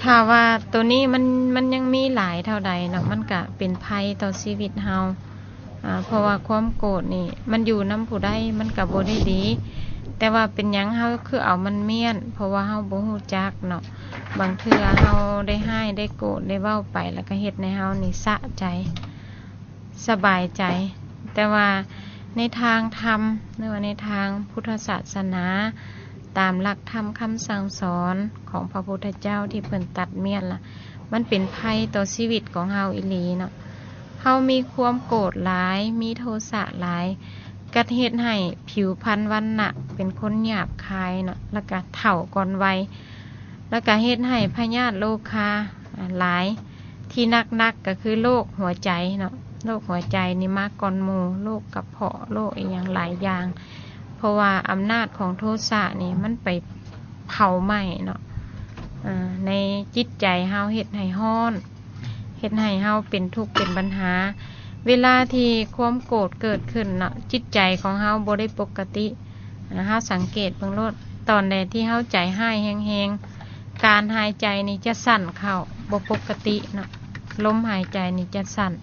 ຖ້າວ່າໂຕນີ້ມັນ ມັນຍັງມີຫຼາຍເທົ່າໃດເນາະ ມັນກະເປັນໄພຕໍ່ຊີວິດເຮົາ. ອາ ເພາະວ່າຄວາມໂກດນີ້ມັນຢູ່ນຳຜູ້ໃດມັນກະບໍ່ໄດ້ດີ, ແຕ່ວ່າເປັນຫຍັງເຮົາຄືເອົາມັນມ້ຽນ? ເພາະວ່າເຮົາບໍ່ຮູ້ຈັກເນາະ. ບາງເທື່ອເຮົາໄດ້ຮ້າຍ ໄດ້ໂກດ ໄດ້ເວົ້າໄປ ແລ້ວກະເຮັດໃຫ້ເຮົານີ້ສະໃຈ ສະບາຍໃຈ. ແຕ່ວ່າໃນທາງທຳ ຫຼືວ່າໃນທາງພຸດທະສາສະໜາ ຕາມຫຼັກທຳຄຳສັ່ງສອນຂອງພະພຸດທະເຈົ້າທີ່ເພິ່ນຕັດມ້ຽນລະ ມັນເປັນໄພຕໍ່ຊີວິດຂອງເຮົາອີ່ຫຼີເນາະ. ເຮົາມີຄວາມໂກດຫຼາຍ ມີໂທສະຫຼາຍ ກໍເຮັດໃຫ້ຜິວພັນວັນນະເປັນຄົນຫຍາບຄາຍເນາະ ແລ້ວກະເຖົ້າກ່ອນໄວ ແລ້ວກະເຮັດໃຫ້ພະຍາດໂລຄາ ອາ ຫຼາຍ ທີ່ໜັກໆກໍຄືໂລກຫົວໃຈເນາະ. ໂລກຫົວໃຈນີ້ມາກ່ອນໝູ່ ໂລກກະເພາະ ໂລກອີ່ຫຍັງຫຼາຍຢ່າງ ເພາະວ່າອຳນາດຂອງໂທສະນີ້ມັນໄປເຜົາໄໝ້ເນາະ ອາ ໃນຈິດໃຈເຮົາ ເຮັດໃຫ້ຮ້ອນ ເຮັດໃຫ້ເຮົາເປັນທຸກເປັນບັນຫາ. ເວລາທີ່ຄວາມໂກດເກີດຂຶ້ນເນາະ ຈິດໃຈຂອງເຮົາບໍ່ໄດ້ປົກກະຕິ ອາ ເຮົາສັງເກດເບິ່ງໂລດ ຕອນໃດທີ່ເຮົາໃຈຮ້າຍແຮງໆ ການຫາຍໃຈນີ້ຈະສັ້ນເຂົ້າ ບໍ່ປົກກະຕິເນາະ ລົມຫາຍໃຈນີ້ຈະສັ້ນ.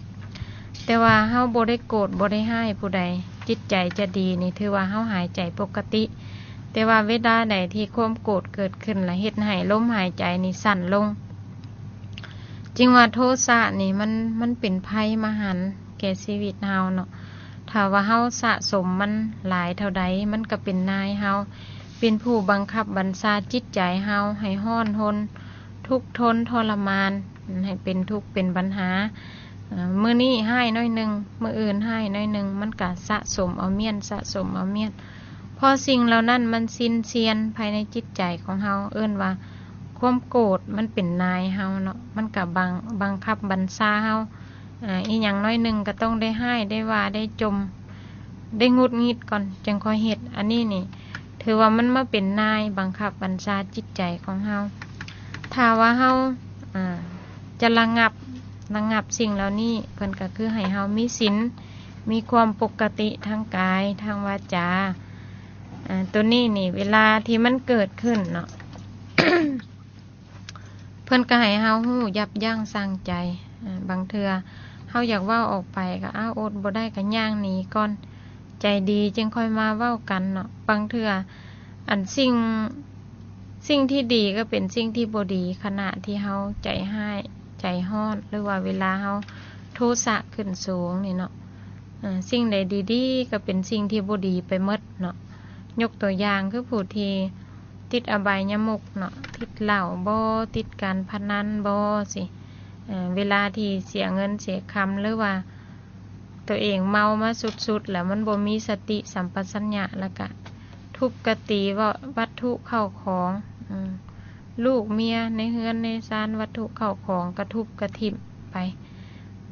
ແຕ່ວ່າເຮົາບໍ່ໄດ້ໂກດ ບໍ່ໄດ້ຮ້າຍຜູ້ໃດ ຈິດໃຈຈະດີນີ້ ຖືວ່າເຮົາຫາຍໃຈປົກກະຕິ. ແຕ່ວ່າເວລາໃດທີ່ຄວາມໂກດເກີດຂຶ້ນ ລະເຮັດໃຫ້ລົມຫາຍໃຈນີ້ສັ້ນລົງ ຈຶ່ງວ່າໂທສະນີ້ມັນ ມັນເປັນໄພມະຫັນ ແກ່ຊີວິດເຮົາເນາະ. ຖ້າວ່າເຮົາສະສົມມັນຫຼາຍເທົ່າໃດ ມັນກໍເປັນນາຍເຮົາ ເປັນຜູ້ບັງຄັບບັນຊາຈິດໃຈເຮົາໃຫ້ຮ້ອນຮົນ ທຸກທົນທໍລະມານ ໃຫ້ເປັນທຸກເປັນບັນຫາ. ເອີ່ ມື້ນີ້ຮ້າຍໜ້ອຍໜຶ່ງ ມື້ອື່ນຮ້າຍໜ້ອຍໜຶ່ງ ມັນກະສະສົມເອົາມ້ຽນ ສະສົມເອົາມ້ຽນ. ເພາະສິ່ງເຫຼົ່ານັ້ນມັນຊິນຊຽນພາຍໃນຈິດໃຈຂອງເຮົາ ເອີ້ນວ່າຄວາມໂກດມັນເປັນນາຍເຮົາເນາະ ມັນກະບັງ ບັງຄັບບັນຊາເຮົາ. ອາ ອີ່ຫຍັງໜ້ອຍໜຶ່ງກໍຕ້ອງໄດ້ຮ້າຍ ໄດ້ວ່າ ໄດ້ຈົ່ມ ໄດ້ຫງຸດຫງິດກ່ອນ ຈຶ່ງຄ່ອຍເຮັດ. ອັນນີ້ນີ້ ຖືວ່າມັນມາເປັນນາຍບັງຄັບບັນຊາຈິດໃຈຂອງເຮົາ. ຖ້າວ່າເຮົາ ອາ ຈະລະງັບ ລະງັບສິ່ງເຫຼົ່ານີ້ ເພິ່ນກໍຄືໃຫ້ເຮົາມີສິນ ມີຄວາມປົກກະຕິທາງກາຍ ທາງວາຈາ. ອາ ໂຕນີ້ນີ້ ເວລາທີ່ມັນເກີດຂຶ້ນເນາະ ເພິ່ນກໍໃຫ້ເຮົາຮູ້ຢັບຢັ້ງຊັ່ງໃຈ. ອາ ບາງເທື່ອເຮົາຢາກເວົ້າອອກໄປກໍ ອ້າວ ອົດບໍ່ໄດ້ກໍຍ່າງໜີກ່ອນ ໃຈດີຈຶ່ງຄ່ອຍມາເວົ້າກັນເນາະ. ບາງເທື່ອອັນສິ່ງ ສິ່ງທີ່ດີກໍເປັນສິ່ງທີ່ບໍ່ດີ ຂະນະທີ່ເຮົາໃຈຮ້າຍ ໃຈຮ້ອນ ຫຼືວ່າເວລາເຮົາໂທສະຂຶ້ນສູງນີ້ເນາະ. ເອີ່ ສິ່ງໃດດີໆ ກໍເປັນສິ່ງທີ່ບໍ່ດີໄປໝົດເນາະ. ຍົກຕົວຢ່າງຄືຜູ້ທີ່ຕິດອະບາຍຍະມຸກເນາະ ຕິດເຫຼົ້າບໍ ຕິດການພະນັນບໍ ຊີ້. ເອີ່ ເວລາທີ່ເສຍເງິນເສຍຄຳ ຫຼືວ່າຕົວເອງເມົາມາສຸດໆ ແລ້ວມັນບໍ່ມີສະຕິສຳປະຊັນຍະ ແລ້ວກະທຸບກະຕີເວົ້າ ວັດຖຸເຂົ້າຂອງ ອາ ລູກເມຍໃນເຮືອນໃນຊານ ວັດຖຸເຂົ້າຂອງກະທຸບກະຖິ້ມໄປ.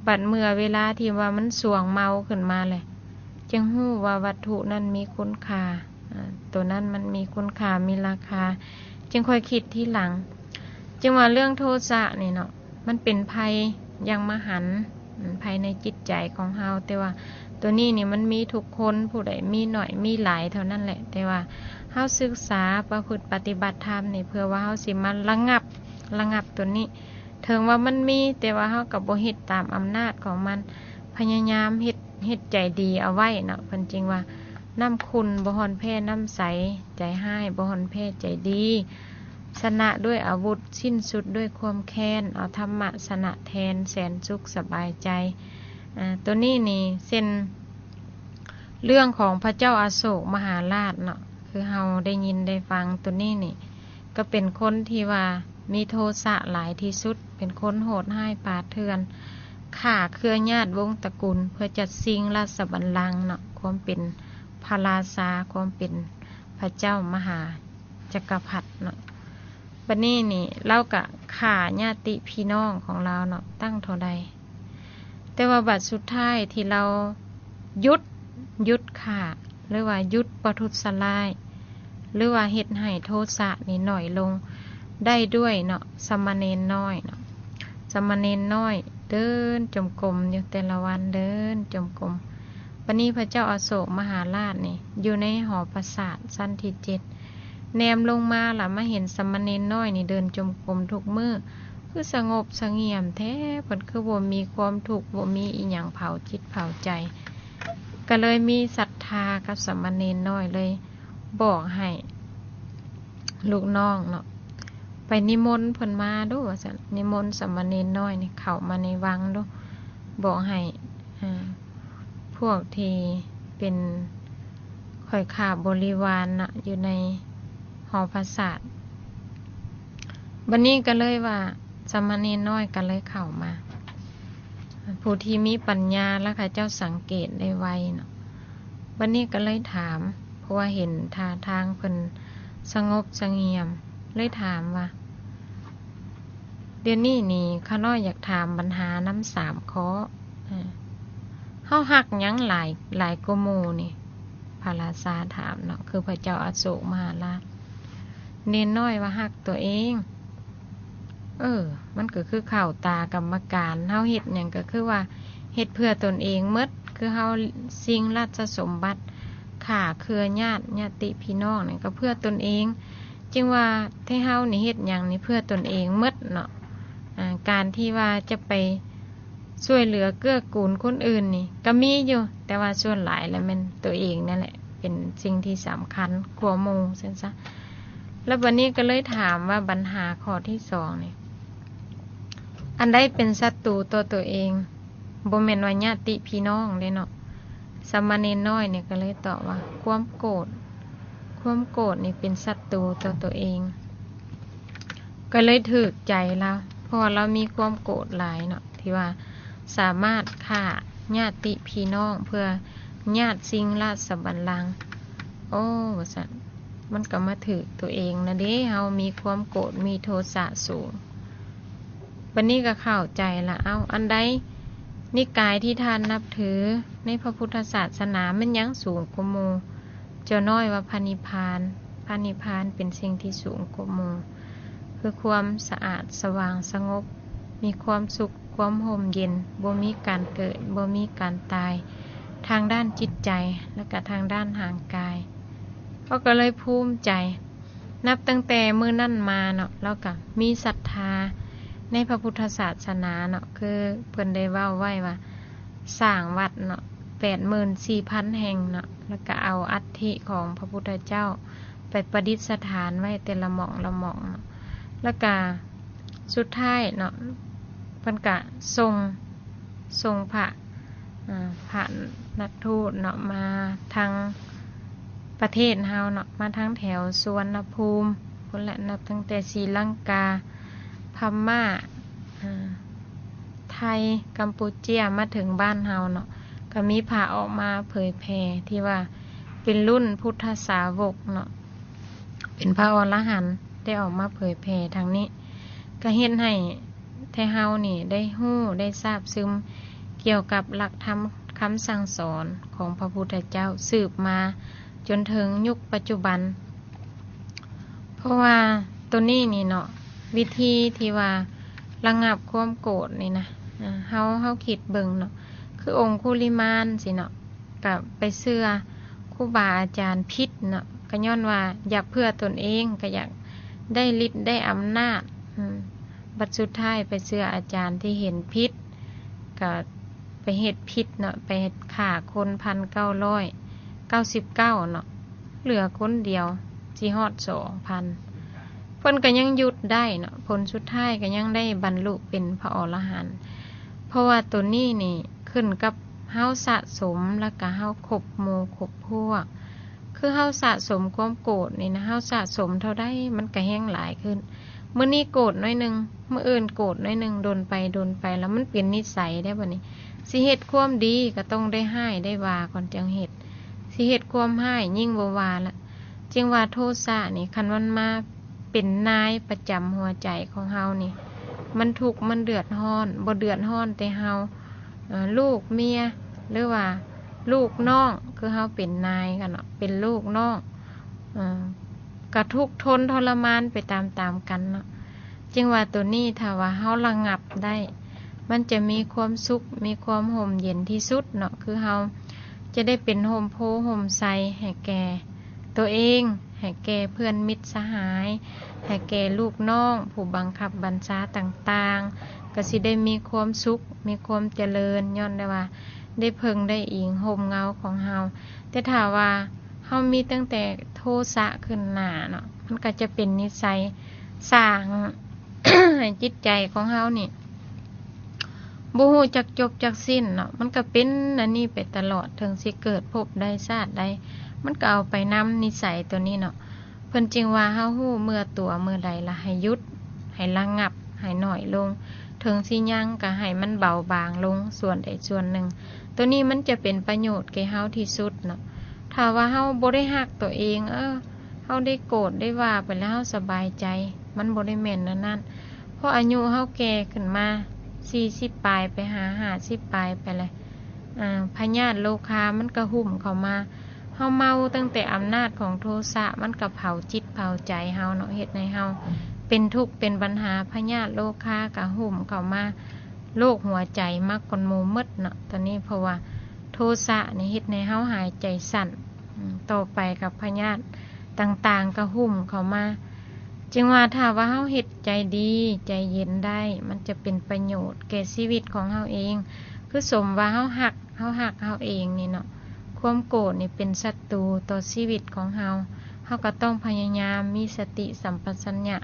ບັດເມື່ອເວລາທີ່ວ່າມັນສວງເມົາຂຶ້ນມາແຫຼະ ຈຶ່ງຮູ້ວ່າວັດຖຸນັ້ນມີຄຸນຄ່າ ອາ ໂຕນັ້ນມັນມີຄຸນຄ່າ ມີລາຄາ ຈຶ່ງຄ່ອຍຄິດທີຫຼັງ. ຈຶ່ງວ່າເລື່ອງໂທສະນີ້ເນາະ ມັນເປັນໄພຢ່າງມະຫັນ ອາ ພາຍໃນຈິດໃຈຂອງເຮົາ. ແຕ່ວ່າໂຕນີ້ນີ້ມັນມີທຸກຄົນ ຜູ້ໃດມີໜ້ອຍມີຫຼາຍເທົ່ານັ້ນແຫຼະ. ແຕ່ວ່າເຮົາສຶກສາປະພຶດປະຕິບັດທຳນີ້ ເພື່ອວ່າເຮົາຊິມາລະງັບ ລະງັບໂຕນີ້. ເຖິງວ່າມັນມີ ແຕ່ວ່າເຮົາກໍບໍ່ເຮັດຕາມອຳນາດຂອງມັນ ພະຍາຍາມເຮັດ ເຮັດໃຈດີເອົາໄວ້ເນາະ. ເພິ່ນຈຶ່ງວ່າ ນ້ຳຂຸ່ນບໍ່ຮ່ອນແພ້ນ້ຳໃສ ໃຈຮ້າຍບໍ່ຮ່ອນແພ້ໃຈດີ ຊະນະດ້ວຍອາວຸດ ສິ້ນສຸດດ້ວຍຄວາມແຄ້ນ ເອົາທຳມະຊະນະແທນ ແສນສຸກສະບາຍໃຈ. ອາ ໂຕນີ້ນີ້ເຊັ່ນເລື່ອງຂອງພະເຈົ້າອະໂສກມະຫາລາດເນາະ ຄືເຮົາໄດ້ຍິນໄດ້ຟັງ ໂຕນີ້ນີ້ກໍເປັນຄົນທີ່ວ່າມີໂທສະຫຼາຍທີ່ສຸດ ເປັນຄົນໂຫດຮ້າຍປ່າເຖື່ອນ ຂ້າເຄືອຍາດວົງຕະກຸນ ເພື່ອຈະຊິງລາຊະບັນລັງເນາະ ຄວາມເປັນພະລາຊາ ຄວາມເປັນພະເຈົ້າມະຫາຈັກກະພັດເນາະ. ບັດນີ້ນີ້ລາວກະຂ້າຍາດຕິພີ່ນ້ອງຂອງລາວເນາະ ຕັ້ງເທົ່າໃດ ແຕ່ວ່າບັດສຸດທ້າຍທີ່ລາວຢຸດ ຢຸດຂ້າ ຫຼືວ່າຢຸດປະທຸດສະລາຍ ຫຼືວ່າເຮັດໃຫ້ໂທສະນີ້ໜ້ອຍລົງໄດ້ດ້ວຍເນາະ ສາມະເນນນ້ອຍເນາະ. ສາມະເນນນ້ອຍເດີນຈົງກົມຢູ່ແຕ່ລະວັນ ເດີນຈົງກົມ. ບັດນີ້ພະເຈົ້າອະໂສກມະຫາລາດນີ້ຢູ່ໃນຫໍປາສາດຊັ້ນທີເຈັດ ແນມລົງມາລະມາເຫັນສາມະເນນນ້ອຍນີ້ເດີນຈົງກົມທຸກມື້ ຄືສະຫງົບສະຫງຽມແທ້ ເພິ່ນຄືບໍ່ມີຄວາມທຸກ ບໍ່ມີອີ່ຫຍັງເຜົາຈິດເຜົາໃຈ. ກໍເລີຍມີສັດທາກັບສາມະເນນນ້ອຍ ເລີຍບອກໃຫ້ລູກນ້ອງເນາະ ໄປນິມົນເພິ່ນມາດູວ່າຊັ້ນ, ນິມົນສາມະເນນນ້ອຍນີ້ເຂົ້າມາໃນວັງດູ, ບອກໃຫ້ ອາ ພວກທີ່ເປັນຂ້ອຍຂ້າບໍລິວານນະ ຢູ່ໃນຫໍປາສາດ. ບັດນີ້ກໍເລີຍວ່າ ສາມະເນນນ້ອຍກໍເລີຍເຂົ້າມາ, ຜູ້ທີ່ມີປັນຍາ ແລະ ເຂົາເຈົ້າສັງເກດໄດ້ໄວເນາະ. ບັດນີ້ກໍເລີຍຖາມ, ເພາະວ່າເຫັນທ່າທາງເພິ່ນສະຫງົບສະຫງຽມ, ເລີຍຖາມວ່າ ດຽວນີ້ນີ້ ຂ້ານ້ອຍຢາກຖາມບັນຫານຳສາມຂໍ້. ເອີ ເຮົາຮັກຫຍັງຫຼາຍ ຫຼາຍກວ່າໝູ່ນີ້? ພະລາຊາຖາມເນາະ, ຄືພະເຈົ້າອະໂສກມະຫາລາດ. ເນນນ້ອຍວ່າຮັກຕົວເອງ. ເອີ ມັນກໍຄືເຂົ້າຕາກຳມະການ, ເຮົາເຮັດຫຍັງກໍຄືວ່າເຮັດເພື່ອຕົນເອງໝົດ, ຄືເຮົາຊິງລາຊະສົມບັດ, ຂ້າເຄືອຍາດ ຍາດຕິພີ່ນ້ອງນີ້ກໍເພື່ອຕົນເອງ. ຈຶ່ງວ່າແທ້ເຮົານີ້ເຮັດຫຍັງນີ້ເພື່ອຕົນເອງໝົດເນາະ. ອາ ການທີ່ວ່າຈະໄປຊ່ວຍເຫຼືອເກື້ອກູນຄົນອື່ນນີ້ກໍມີຢູ່, ແຕ່ວ່າສ່ວນຫຼາຍແລ້ວແມ່ນຕົວເອງນັ້ນແຫຼະ ເປັນສິ່ງທີ່ສຳຄັນກວ່າໝູ່ຊັ້ນຊະ. ແລ້ວບັດນີ້ກໍເລີຍຖາມວ່າບັນຫາຂໍ້ທີສອງນີ້ ອັນໃດເປັນສັດຕູຕໍ່ຕົວເອງ? ບໍ່ແມ່ນວ່າຍາດຕິພີ່ນ້ອງເດ້ເນາະ. ສາມະເນນນ້ອຍນີ້ກໍເລີຍຕອບວ່າ ຄວາມໂກດ, ຄວາມໂກດນີ້ເປັນສັດຕູຕໍ່ຕົວເອງ. ກໍເລີຍຖືກໃຈລາວ, ເພາະວ່າລາວມີຄວາມໂກດຫຼາຍເນາະ ທີ່ວ່າສາມາດຂ້າຍາດຕິພີ່ນ້ອງເພື່ອຍາດຊິງລາຊະບັນລັງ. ໂອ້ ວ່າຊັ້ນ, ມັນກໍມາຖືກຕົວເອງນະເດ້, ເຮົາມີຄວາມໂກດ ມີໂທສະສູງ. ບັດນີ້ກໍເຂົ້າໃຈລະ, ເອົ້າ ອັນໃດນິກາຍທີ່ທ່ານນັບຖືໃນພະພຸດທະສາສະໜາ ແມ່ນຫຍັງສູງກວ່າໝູ່? ເຈົ້ານ້ອຍວ່າພະນິບພານ, ພະນິບພານເປັນສິ່ງທີ່ສູງກວ່າໝູ່, ຄືຄວາມສະອາດສະຫວ່າງສະຫງົບ, ມີຄວາມສຸກ ຄວາມຮົ່ມເຢັນ, ບໍ່ມີການເກີດ ບໍ່ມີການຕາຍ ທາງດ້ານຈິດໃຈ ແລະ ກະທາງດ້ານຮ່າງກາຍ. ເຂົາກໍເລີຍພູມໃຈ. ນັບຕັ້ງແຕ່ມື້ນັ້ນມາເນາະ, ລາວກະມີສັດທາໃນພະພຸດທະສາສະໜາເນາະ, ຄືເພິ່ນໄດ້ເວົ້າໄວ້ວ່າ ສ້າງວັດເນາະ ແປດໝື່ນສີ່ພັນແຫ່ງເນາະ, ແລ້ວກະເອົາອັດຖິຂອງພະພຸດທະເຈົ້າໄປປະດິດສະຖານໄວ້ແຕ່ລະໝ່ອງລະໝ່ອງເນາະ, ແລ້ວກະສຸດທ້າຍເນາະ ເພິ່ນກະສົ່ງ ສົ່ງພະ ອາ ພະນັກທູດເນາະ ມາທາງປະເທດເຮົາເນາະ, ມາທາງແຖວສຸວັນນະພູມພຸ້ນແຫຼະ, ນັບຕັ້ງແຕ່ສີລັງກາ, ພະມ້າ, ອາ ໄທ, ກຳປູເຈຍ ມາເຖິງບ້ານເຮົາເນາະ, ກໍມີພະອອກມາເຜີຍແຜ່ ທີ່ວ່າເປັນລຸ້ນພຸດທະສາວົກເນາະ, ເປັນພະອໍລະຫັນ ໄດ້ອອກມາເຜີຍແຜ່ທາງນີ້, ກໍເຮັດໃຫ້ແທ້ເຮົານີ້ໄດ້ຮູ້ໄດ້ຊາບຊຶມກ່ຽວກັບຫຼັກທຳຄຳສັ່ງສອນຂອງພະພຸດທະເຈົ້າ ສືບມາຈົນເຖິງຍຸກປັດຈຸບັນ. ເພາະວ່າໂຕນີ້ນີ້ເນາະ ວິທີທີ່ວ່າລະງັບຄວາມໂກດນີ້ນະ ເຮົາ ເຮົາຄິດເບິ່ງເນາະ ຄືອົງຄຸລິມານຊີ້ເນາະ ກະໄປເຊື່ອຄູບາອາຈານຜິດເນາະ, ກະຍ້ອນວ່າຢາກເພື່ອຕົນເອງ, ກະຢາກໄດ້ລິດໄດ້ອຳນາດ, ບັດສຸດທ້າຍໄປເຊື່ອອາຈານທີ່ເຫັນຜິດ, ກະໄປເຮັດຜິດເນາະ, ໄປຂ້າຄົນພັນເກົ້າຮ້ອຍເກົ້າສິບເກົ້າເນາະ, ເຫຼືອຄົນດຽວ ຊິຮອດສອງພັນ. ເພິ່ນກໍຍັງຢຸດໄດ້ເນາະ, ຜົນສຸດທ້າຍກໍຍັງໄດ້ບັນລຸເປັນພະອໍລະຫັນ. ເພາະວ່າໂຕນີ້ນີ້ຂຶ້ນກັບເຮົາສະສົມ ແລ້ວກະເຮົາຄົບໝູ່ຄົບພວກ. ຄືເຮົາສະສົມຄວາມໂກດນີ້ນະ, ເຮົາສະສົມເທົ່າໃດ ມັນກະແຮ່ງຫຼາຍຂຶ້ນ. ມື້ນີ້ໂກດໜ້ອຍໜຶ່ງ, ມື້ອື່ນໂກດໜ້ອຍໜຶ່ງ, ດົນໄປດົນໄປ ແລ້ວມັນເປັນນິໄສເດ້ບັດນີ້. ຊິເຮັດຄວາມດີກໍຕ້ອງໄດ້ຮ້າຍໄດ້ວ່າກ່ອນຈັ່ງເຮັດ, ຊິເຮັດຄວາມຮ້າຍຍິ່ງບໍ່ວ່າລະ. ຈຶ່ງວ່າໂທສະນີ້ ຄັນມັນມາເປັນນາຍປະຈຳຫົວໃຈຂອງເຮົານີ້ ມັນທຸກ ມັນເດືອດຮ້ອນ, ບໍ່ເດືອດຮ້ອນແຕ່ເຮົາ, ເອີ ລູກເມຍ ຫຼືວ່າລູກນ້ອງ, ຄືເຮົາເປັນນາຍກັນເນາະ, ເປັນລູກນ້ອງ, ເອີ ກະທຸກທົນທໍລະມານໄປຕາມໆກັນເນາະ. ຈຶ່ງວ່າໂຕນີ້ຖ້າວ່າເຮົາລະງັບໄດ້ ມັນຈະມີຄວາມສຸກ ມີຄວາມຮົ່ມເຢັນທີ່ສຸດເນາະ, ຄືເຮົາຈະໄດ້ເປັນຮົ່ມໂພຮົ່ມໄຊໃຫ້ແກ່ຕົວເອງ ໃຫ້ແກ່ເພື່ອນມິດສະຫາຍ, ໃຫ້ແກ່ລູກນ້ອງ, ຜູ້ບັງຄັບບັນຊາຕ່າງໆ, ກໍຊິໄດ້ມີຄວາມສຸກ, ມີຄວາມຈະເລີນ, ຍ້ອນໄດ້ວ່າໄດ້ເພິ່ງໄດ້ອີງຮົ່ມເງົາຂອງເຮົາ. ແຕ່ຖ້າວ່າເຮົາມີຕັ້ງແຕ່ໂທສະຂຶ້ນໜ້າເນາະ, ມັນກໍຈະເປັນນິໄສສ້າງໃຫ້ຈິດໃຈຂອງເຮົານີ້ ບໍ່ຮູ້ຈັກຈົບຈັກສິ້ນເນາະ, ມັນກໍເປັນອັນນີ້ໄປຕະຫຼອດ, ເຖິງຊິເກີດພົບໃດຊາດໃດ ມັນກໍເອົາໄປນຳນິໄສຕົວນີ້ເນາະ. ເພິ່ນຈຶ່ງວ່າເຮົາຮູ້ເມື່ອຕົວເມື່ອໃດລະໃຫ້ຢຸດ, ໃຫ້ລະງັບ, ໃຫ້ໜ້ອຍລົງ, ເຖິງຊິຍັງກໍໃຫ້ມັນເບົາບາງລົງສ່ວນໃດສ່ວນໜຶ່ງ. ຕົວນີ້ມັນຈະເປັນປະໂຫຍດແກ່ເຮົາທີ່ສຸດເນາະ. ຖ້າວ່າເຮົາບໍ່ໄດ້ຮັກຕົວເອງ, ເອີ ເຮົາໄດ້ໂກດໄດ້ວ່າໄປແລ້ວເຮົາສະບາຍໃຈ, ມັນບໍ່ໄດ້ແມ່ນແນວນັ້ນ. ເພາະອາຍຸເຮົາແກ່ຂຶ້ນມາ ສີ່ສິບປາຍໄປຫາຫ້າສິບປາຍໄປແລ້ວ, ອາ ພະຍາດໂລຄາມັນກໍຫຸ້ມເຂົ້າມາ. ເຮົາເມົາຕັ້ງແຕ່ອຳນາດຂອງໂທສະ, ມັນກໍເຜົາຈິດເຜົາໃຈເຮົາເນາະ, ເຮັດໃຫ້ເຮົາເປັນທຸກເປັນບັນຫາ. ພະຍາດໂລຄາກໍຫຸ້ມເຂົ້າມາ, ໂລກຫົວໃຈມາກ່ອນໝູ່ໝົດເນາະ ຕອນນີ້, ເພາະວ່າໂທສະນີ້ເຮັດໃຫ້ເຮົາຫາຍໃຈສັ້ນ, ອາ ຕໍ່ໄປກັບພະຍາດຕ່າງໆກໍຫຸ້ມເຂົ້າມາ. ຈຶ່ງວ່າຖ້າວ່າເຮົາເຮັດໃຈດີ, ໃຈເຢັນໄດ້, ມັນຈະເປັນປະໂຫຍດແກ່ຊີວິດຂອງເຮົາເອງ. ຄືສົມວ່າເຮົາຮັກ, ເຮົາຮັກເຮົາເອງນີ້ເນາະ, ຄວາມໂກດນີ້ເປັນສັດຕູຕໍ່ຊີວິດຂອງເຮົາ. ເຮົາກໍຕ້ອງພະຍາຍາມມີສະຕິສຳປະຊັນຍະ,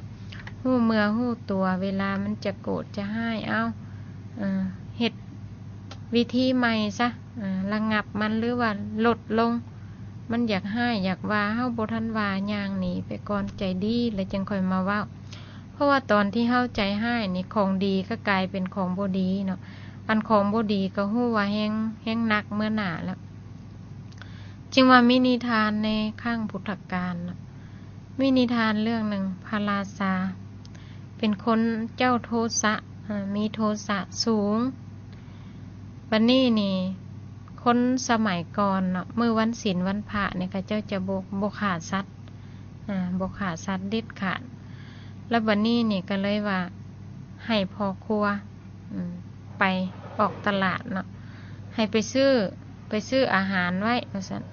ຮູ້ເມື່ອຮູ້ຕົວເວລາມັນຈະໂກດຈະຮ້າຍ. ເອົ້າ, ເຮັດວິທີໃໝ່ຊະ, ລະງັບມັນ ຫຼືວ່າລົດລົງ. ມັນຢາກຮ້າຍຢາກວ່າ, ເຮົາບໍ່ທັນວ່າ, ຍ່າງໜີໄປກ່ອນ, ໃຈດີແລ້ວຈຶ່ງຄ່ອຍມາເວົ້າ. ເພາະວ່າຕອນທີ່ເຮົາໃຈຮ້າຍນີ້, ຂອງດີກໍກາຍເປັນຂອງບໍ່ດີເນາະ, ອັນຂອງບໍ່ດີກໍຮູ້ວ່າແຮງ, ແຮງໜັກເມືອໜ້າແລ້ວ. ຈຶ່ງວ່າມີນິທານໃນຄັ້ງພຸດທະການເນາະ, ມີນິທານເລື່ອງໜຶ່ງ, ພະລາຊາເປັນຄົນເຈົ້າໂທສະ, ເອີ ມີໂທສະສູງ. ບັດນີ້ນີ້ ຄົນສະໄໝກ່ອນເນາະ, ມື້ວັນສິນວັນພະນີ້ ເຂົາເຈົ້າຈະບໍ່, ບໍ່ຂ້າສັດ, ອາ, ບໍ່ຂ້າສັດເດັດຂາດ. ແລ້ວບັດນີ້ນີ້ກໍເລີຍວ່າໃຫ້ພໍ່ຄົວ, ອາ, ໄປອອກຕະຫຼາດເນາະ, ໃຫ້ໄປຊື້, ໄປຊື້ອາຫານໄວ້ວ່າຊັ້ນ,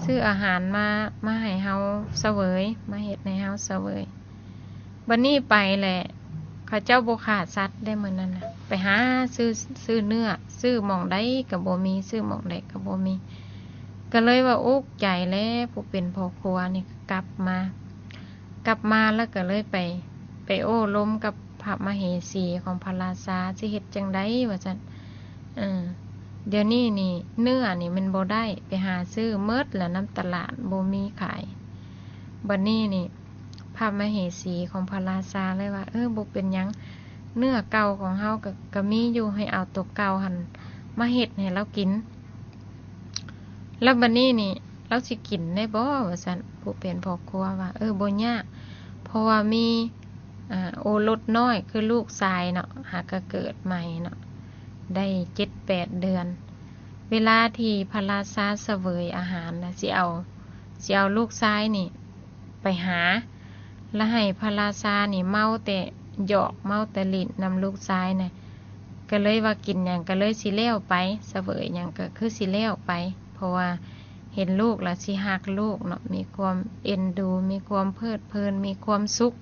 ຊື້ອາຫານມາ, ມາໃຫ້ເຮົາສະເຫວີຍ, ມາເຮັດໃຫ້ເຮົາສະເຫວີຍ. ບັດນີ້ໄປແຫຼະ, ເຂົາເຈົ້າບໍ່ຂ້າສັດໄດ້ມື້ນັ້ນນະ, ໄປຫາຊື້, ຊື້ເນື້ອ, ຊື້ໝ່ອງໃດກໍບໍ່ມີ, ຊື້ໝ່ອງໃດກໍບໍ່ມີ. ກໍເລີຍວ່າອຸກໃຈແຫຼະ, ຜູ້ເປັນພໍ່ຄົວນີ້ກໍກັບມາ, ກັບມາແລ້ວກໍເລີຍໄປ, ໄປໂອ້ລົມກັບພະມະເຫສີຂອງພະລາຊາ, ຊິເຮັດຈັ່ງໃດວ່າຊັ້ນ. ເອີ, ດຽວນີ້ນີ້ເນື້ອນີ້ມັນບໍ່ໄດ້, ໄປຫາຊື້ໝົດແລ້ວນຳຕະຫຼາດ, ບໍ່ມີຂາຍ. ບັດນີ້ນີ້ ພະມະເຫສີຂອງພະລາຊາເລີຍວ່າ, ເອີ, ບໍ່ເປັນຫຍັງ, ເນື້ອເກົ່າຂອງເຮົາກໍ, ກໍມີຢູ່, ໃຫ້ເອົາໂຕເກົ່າຫັ້ນມາເຮັດໃຫ້ລາວກິນ. ແລ້ວບັດນີ້ນີ້ ລາວຊິກິນໄດ້ບໍ່? ວ່າຊັ້ນ. ຜູ້ເປັນພໍ່ຄົວວ່າ, ເອີ, ບໍ່ຍາກ, ເພາະວ່າມີ, ອາ, ໂອລົດນ້ອຍ ຄືລູກຊາຍເນາະ, ຫາກະເກີດໃໝ່ເນາະ, ໄດ້ເຈັດແປດເດືອນ. ເວລາທີ່ພະລາຊາສະເຫວີຍອາຫານນະ, ຊິເອົາ, ຊິເອົາລູກຊາຍນີ້ ໄປຫາ ແລະ ໃຫ້ພະລາຊານີ້ເມົາແຕ່ຫຍອກ, ເມົາແຕ່ຫຼິ້ນນຳລູກຊາຍນະ, ກໍເລີຍວ່າກິນຫຍັງກໍເລີຍຊິແລ້ວໄປ, ສະເຫວີຍຫຍັງກໍຄືຊິແລ້ວໄປ, ເພາະວ່າເຫັນລູກລະຊິຮັກລູກເນາະ, ມີຄວາມເອັນດູ, ມີຄວາມເພີດເພີນ, ມີຄວາມສຸກ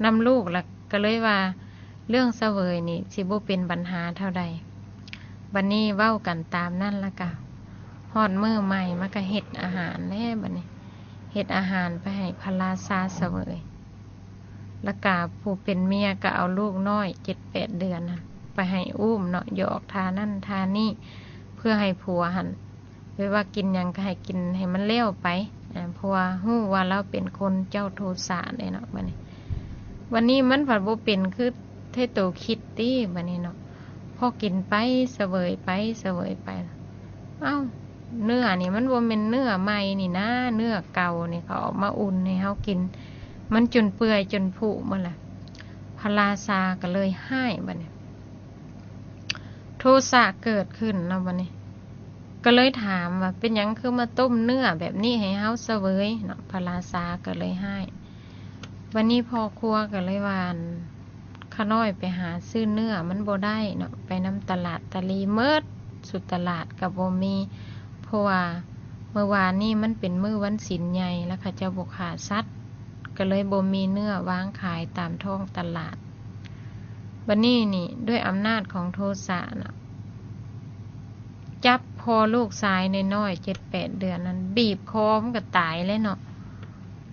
ນຳລູກ, ລະກໍເລີຍວ່າ ເລື່ອງສະເຫວີຍນີ້ຊິບໍ່ເປັນບັນຫາເທົ່າໃດ. ບັດນີ້ເວົ້າກັນຕາມນັ້ນລະກະ ຮອດມື້ໃໝ່ມາກະເຮັດອາຫານແລ້ວບັດນີ້, ເຮັດອາຫານໄປໃຫ້ພະລາຊາສະເຫວີຍ. ລະກະຜູ້ເປັນເມຍກະເອົາລູກນ້ອຍເຈັດແປດເດືອນຫັ້ນໄປໃຫ້ອຸ້ມເນາະ, ຫຍອກທ່ານັ້ນທ່ານີ້ ເພື່ອໃຫ້ຜົວຫັ້ນ ແບບວ່າກິນຫຍັງກໍໃຫ້ກິນໃຫ້ມັນແລ້ວໄປ, ອາ, ເພາະວ່າຮູ້ວ່າລາວເປັນຄົນເຈົ້າໂທສະເດ້ເນາະ. ບັດນີ້, ບັດນີ້ມັນພັດບໍ່ເປັນຄືໃນໂຕຄິດຕິບັດນີ້ເນາະ. ພໍກິນໄປສະເຫວີຍໄປສະເຫວີຍໄປ, ເອົ້າ, ເນື້ອນີ້ມັນບໍ່ແມ່ນເນື້ອໃໝ່ນີ້ນາ, ເນື້ອເກົ່ານີ້ເຂົາເອົາມາອຸ່ນໃຫ້ເຮົາກິນ, ມັນຈົນເປື່ອຍຈົນຜຸໝົດລະ. ພະລາຊາກໍເລີຍຮ້າຍບັດນີ້. ໂທສະເກີດຂຶ້ນເນາະບັດນີ້, ກໍເລີຍຖາມວ່າ ເປັນຫຍັງຄືມາຕົ້ມເນື້ອແບບນີ້ໃຫ້ເຮົາສະເຫວີຍເນາະ? ພະລາຊາກໍເລີຍຮ້າຍ. ບັດນີ້ພໍ່ຄົວກໍເລີຍວ່າ ຂ້ານ້ອຍໄປຫາຊື້ເນື້ອມັນບໍ່ໄດ້ເນາະ, ໄປນຳຕະຫຼາດຕະລີໝົດ, ສຸດຕະຫຼາດກໍບໍ່ມີ, ເພາະວ່າ ເມື່ອວານນີ້ມັນເປັນມື້ວັນສິນໃຫຍ່ ແລ້ວເຂົາເຈົ້າບໍ່ຂ້າສັດ ກໍເລີຍບໍ່ມີເນື້ອວາງຂາຍຕາມທ້ອງຕະຫຼາດ. ບັດນີ້ນີ້ ດ້ວຍອຳນາດຂອງໂທສະນະ ຈັບຄໍລູກຊາຍນ້ອຍໆ ເຈັດແປດເດືອນນັ້ນ ບີບຄໍມັນກໍຕາຍແລ້ວເນາະ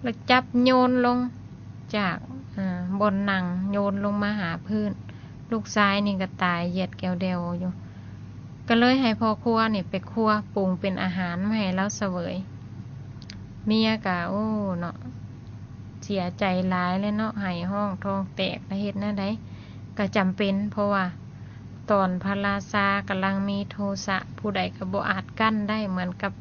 ແລ້ວຈັບໂຍນລົງຈາກ ອາ ບ່ອນນັ່ງ ໂຍນລົງມາຫາພື້ນ. ລູກຊາຍນີ້ກໍຕາຍຢຽດແກວແດວຢູ່. ກໍເລີຍໃຫ້ພໍ່ຄົວນີ້ໄປຄົວປຸງເປັນອາຫານມາໃຫ້ລາວສະເຫວີຍ. ເມຍກໍ ໂອ້ ເນາະ ເສຍໃຈຫຼາຍແຫຼະເນາະ ໄຫ້ຮ້ອງທ້ອງແຕກ ແລ້ວເຮັດແນວໃດ ກໍຈຳເປັນ ເພາະວ່າຕອນພະລາຊາກຳລັງມີໂທສະ ຜູ້ໃດກໍບໍ່ອາດກັ້ນໄດ້ ເໝືອນກັບ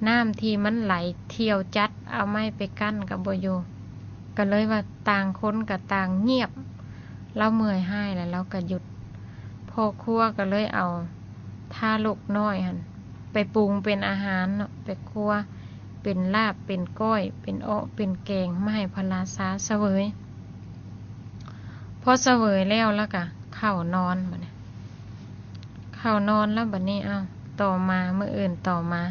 ນ້ຳທີ່ມັນໄຫຼທ່ຽວຈັດ ເອົາໄມ້ໄປກັ້ນກໍບໍ່ຢູ່. ກໍເລີຍວ່າຕ່າງຄົນກໍຕ່າງງຽບ ລາວເມື່ອຍຮ້າຍແລ້ວລາວກໍຢຸດ. ພໍ່ຄົວກໍເລີຍເອົາທາລົກນ້ອຍຫັ້ນໄປປຸງເປັນອາຫານເນາະ ໄປຄົວເປັນລາບ ເປັນກ້ອຍ ເປັນເອາະ ເປັນແກງ ມາໃຫ້ພະລາຊາສະເຫວີຍ. ພໍສະເຫວີຍແລ້ວ ລາວກໍເຂົ້ານອນ ບາດນີ້ ເຂົ້ານອນແລ້ວ ບາດນີ້ ເອົ້າ ຕໍ່ມາ ມື້ອື່ນຕໍ່ມາ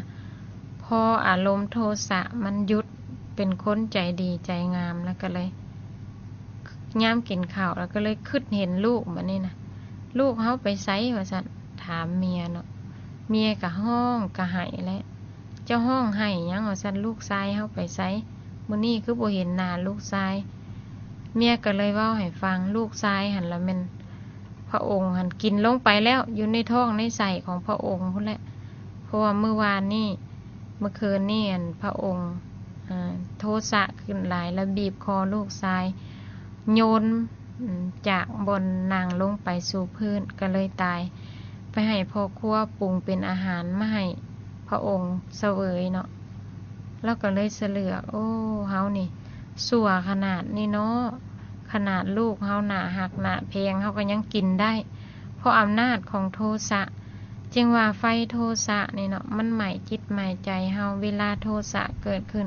ພໍອາລົມໂທສະມັນຢຸດ ເປັນຄົນໃຈດີໃຈງາມ ແລ້ວກໍເລີຍ ຍາມກິນເຂົ້າ ແລ້ວກໍເລີຍຄິດເຫັນລູກ ບາດນີ້ນະ ລູກເຮົາໄປໃສ ວ່າຊັ້ນ ຖາມເມຍເນາະ. ເມຍກໍຮ້ອງກະໄຫ້ແຫຼະ. ເຈົ້າຮ້ອງໄຫ້ຫຍັງ ວ່າຊັ້ນ ລູກຊາຍເຮົາໄປໃສ? ມື້ນີ້ຄືບໍ່ເຫັນໜ້າລູກຊາຍ? ເມຍກໍເລີຍເວົ້າໃຫ້ຟັງ ລູກຊາຍຫັ້ນລະແມ່ນພະອົງຫັ້ນກິນລົງໄປແລ້ວ ຢູ່ໃນທ້ອງໃນໄສ້ຂອງພະອົງພຸ້ນແຫຼະ. ເພາະວ່າມື້ວານນີ້ ມື້ຄືນນີ້ ອັນ ພະອົງ ອາ ໂທສະຂຶ້ນຫຼາຍ ແລ້ວບີບຄໍລູກຊາຍ ໂຍນ ອາ ຈາກບ່ອນນັ່ງລົງໄປສູ່ພື້ນ ກໍເລີຍຕາຍ. ໄປໃຫ້ພໍ່ຄົວປຸງເປັນອາຫານມາໃຫ້ພະອົງສະເຫວີຍເນາະ. ລາວກໍເລີຍສະເຫຼືອກ ໂອ້ ເຮົານີ້ຊົ່ວຂະໜາດນີ້ເນາະ ຂະໜາດລູກເຮົາໜ້າຮັກໜ້າແພງ ເຮົາກໍຍັງກິນໄດ້ ເພາະອຳນາດຂອງໂທສະ. ຈຶ່ງວ່າໄຟໂທສະນີ້ເນາະ ມັນໄໝ້ຈິດໄໝ້ໃຈເຮົາ. ເວລາໂທສະເກີດຂຶ້ນ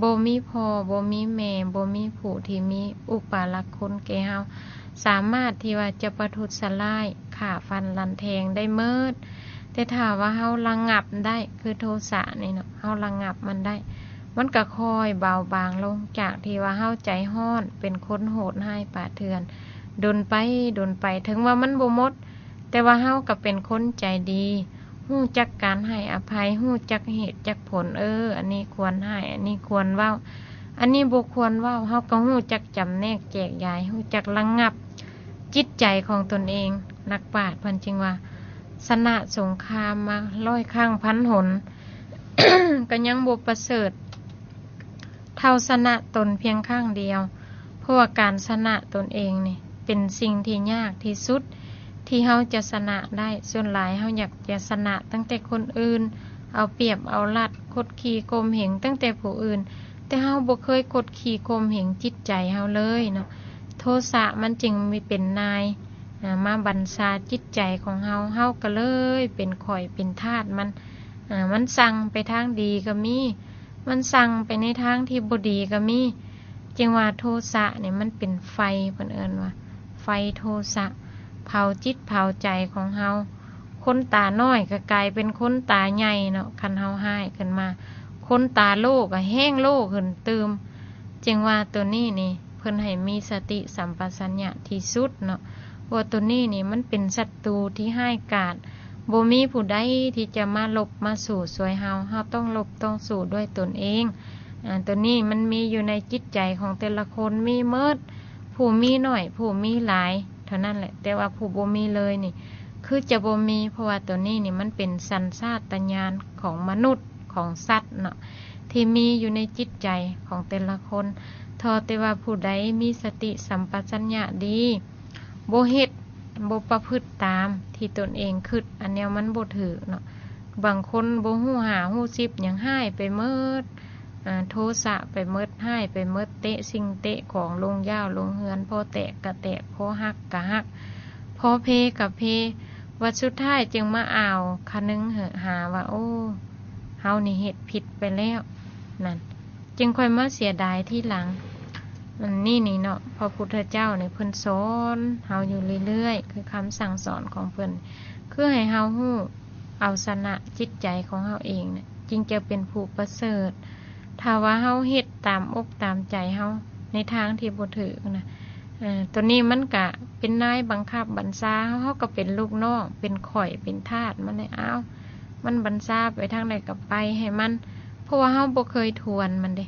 ບໍ່ມີພໍ່ ບໍ່ມີແມ່ ບໍ່ມີຜູ້ທີ່ມີອຸປາລັກຄຸນແກ່ເຮົາ ສາມາດທີ່ວ່າຈະປະທຸດສະຮ້າຍ ຂ້າຟັນລັນແທງໄດ້ໝົດ. ແຕ່ຖ້າວ່າເຮົາລະງັບໄດ້ ຄືໂທສະນີ້ເນາະ ເຮົາລະງັບມັນໄດ້ ມັນກໍຄ່ອຍເບົາບາງລົງ ຈາກທີ່ວ່າເຮົາໃຈຮ້ອນ ເປັນຄົນໂຫດຮ້າຍປ່າເຖື່ອນ ດົນໄປ ດົນໄປ ເຖິງວ່າມັນບໍ່ໝົດ ແຕ່ວ່າເຮົາກໍເປັນຄົນໃຈດີ ຮູ້ຈັກການໃຫ້ອະໄພ ຮູ້ຈັກເຫດຈັກຜົນ ເອີ ອັນນີ້ຄວນໃຫ້ ອັນນີ້ຄວນເວົ້າ ອັນນີ້ບໍ່ຄວນເວົ້າ ເຮົາກໍຮູ້ຈັກຈຳແນກແຈກຢາຍ ຮູ້ຈັກລະງັບຈິດໃຈຂອງຕົນເອງ. ນັກປາດເພິ່ນຈຶ່ງວ່າ ຊະນະສົງຄາມມາຮ້ອຍຄັ້ງພັນຫົນ ກໍຍັງບໍ່ປະເສີດ ເທົ່າຊະນະຕົນພຽງຄັ້ງດຽວ ເພາະວ່າການຊະນະຕົນເອງນີ້ ເປັນສິ່ງທີ່ຍາກທີ່ສຸດ ທີ່ເຮົາຈະຊະນະໄດ້. ສ່ວນຫຼາຍເຮົາຢາກຈະຊະນະຕັ້ງແຕ່ຄົນອື່ນ ເອົາປຽບເອົາລັດ ຄົດຂີ່ຂົ່ມເຫງຕັ້ງແຕ່ຜູ້ອື່ນ ແຕ່ເຮົາບໍ່ເຄີຍຄົດຂີ່ຂົ່ມເຫງຈິດໃຈເຮົາເລີຍເນາະ. ໂທສະມັນຈຶ່ງມີເປັນນາຍ ອາ ມາບັນຊາຈິດໃຈຂອງເຮົາ ເຮົາກໍເລີຍເປັນຂ້ອຍເປັນທາດມັນ. ອາ ມັນສັ່ງໄປທາງດີກໍມີ ມັນສັ່ງໄປໃນທາງທີ່ບໍ່ດີກໍມີ. ຈຶ່ງວ່າໂທສະນີ້ມັນເປັນໄຟ ເພິ່ນເອີ້ນວ່າໄຟໂທສະ ເຜົາຈິດເຜົາໃຈຂອງເຮົາ. ຄົນຕານ້ອຍກໍກາຍເປັນຄົນຕາໃຫຍ່ເນາະ ຄັນເຮົາຮ້າຍຂຶ້ນມາ ຄົນຕາໂລກໍແຮງໂລຂຶ້ນຕື່ມ. ຈຶ່ງວ່າໂຕນີ້ນີ້ ເພິ່ນໃຫ້ມີສະຕິສຳປະຊັນຍະທີ່ສຸດເນາະ ວ່າໂຕນີ້ນີ້ມັນເປັນສັດຕູທີ່ຮ້າຍກາດ ບໍ່ມີຜູ້ໃດທີ່ຈະມາລົບມາສູ້ຊ່ວຍເຮົາ ເຮົາຕ້ອງລົບຕ້ອງສູ້ດ້ວຍຕົນເອງ. ອາ ໂຕນີ້ມັນມີຢູ່ໃນຈິດໃຈຂອງແຕ່ລະຄົນ ມີໝົດ ຜູ້ມີໜ້ອຍ ຜູ້ມີຫຼາຍເທົ່ານັ້ນແຫຼະ ແຕ່ວ່າຜູ້ບໍ່ມີເລີຍນີ້ ຄືຈະບໍ່ມີ ເພາະວ່າໂຕນີ້ນີ້ມັນເປັນສັນຊາດຕະຍານຂອງມະນຸດ ຂອງສັດເນາະ ທີ່ມີຢູ່ໃນຈິດໃຈຂອງແຕ່ລະຄົນ. ເທົ່າແຕ່ວ່າຜູ້ໃດມີສະຕິສຳປະຊັນຍະດີ ບໍ່ເຮັດ ບໍ່ປະພຶດຕາມທີ່ຕົນເອງຄິດ ອັນແນວມັນບໍ່ຖືກເນາະ. ບາງຄົນບໍ່ຮູ້ຫ້າຮູ້ສິບຫຍັງ ຮ້າຍໄປໝົດ ອາ ໂທສະໄປໝົດ ຮ້າຍໄປໝົດ ເຕະສິ່ງເຕະຂອງ ລົງຢາວລົງເຮືອນ ພໍແຕກກະແຕກ ພໍຫັກກະຫັກ ພໍເພກະເພ ວ່າສຸດທ້າຍຈຶ່ງມາອາວຄະນຶງເຫາະຫາວ່າ ໂອ້ ເຮົານີ້ເຮັດຜິດໄປແລ້ວນັ້ນ ຈຶ່ງຄ່ອຍມາເສຍດາຍທີຫຼັງ. ອັນນີ້ນີ້ເນາະ ພະພຸດທະເຈົ້ານີ້ເພິ່ນສອນເຮົາຢູ່ເລື້ອຍໆ ຄືຄຳສັ່ງສອນຂອງເພິ່ນ ຄືໃຫ້ເຮົາຮູ້ເອົາຊະນະຈິດໃຈຂອງເຮົາເອງນະ. ຈຶ່ງຈະເປັນຜູ້ປະເສີດ. ຖ້າວ່າເຮົາເຮັດຕາມອົກຕາມໃຈເຮົາໃນທາງທີ່ບໍ່ຖືກນະ, ເອີ ໂຕນີ້ມັນກະເປັນນາຍບັງຄັບບັນຊາເຮົາ, ເຮົາກໍເປັນລູກນ້ອງ, ເປັນຂ້ອຍ ເປັນທາດມັນແຫຼະ. ອ້າວ ມັນບັນຊາໄປທາງໃດກໍໄປໃຫ້ມັນ, ເພາະວ່າເຮົາບໍ່ເຄີຍທວນມັນເດ້.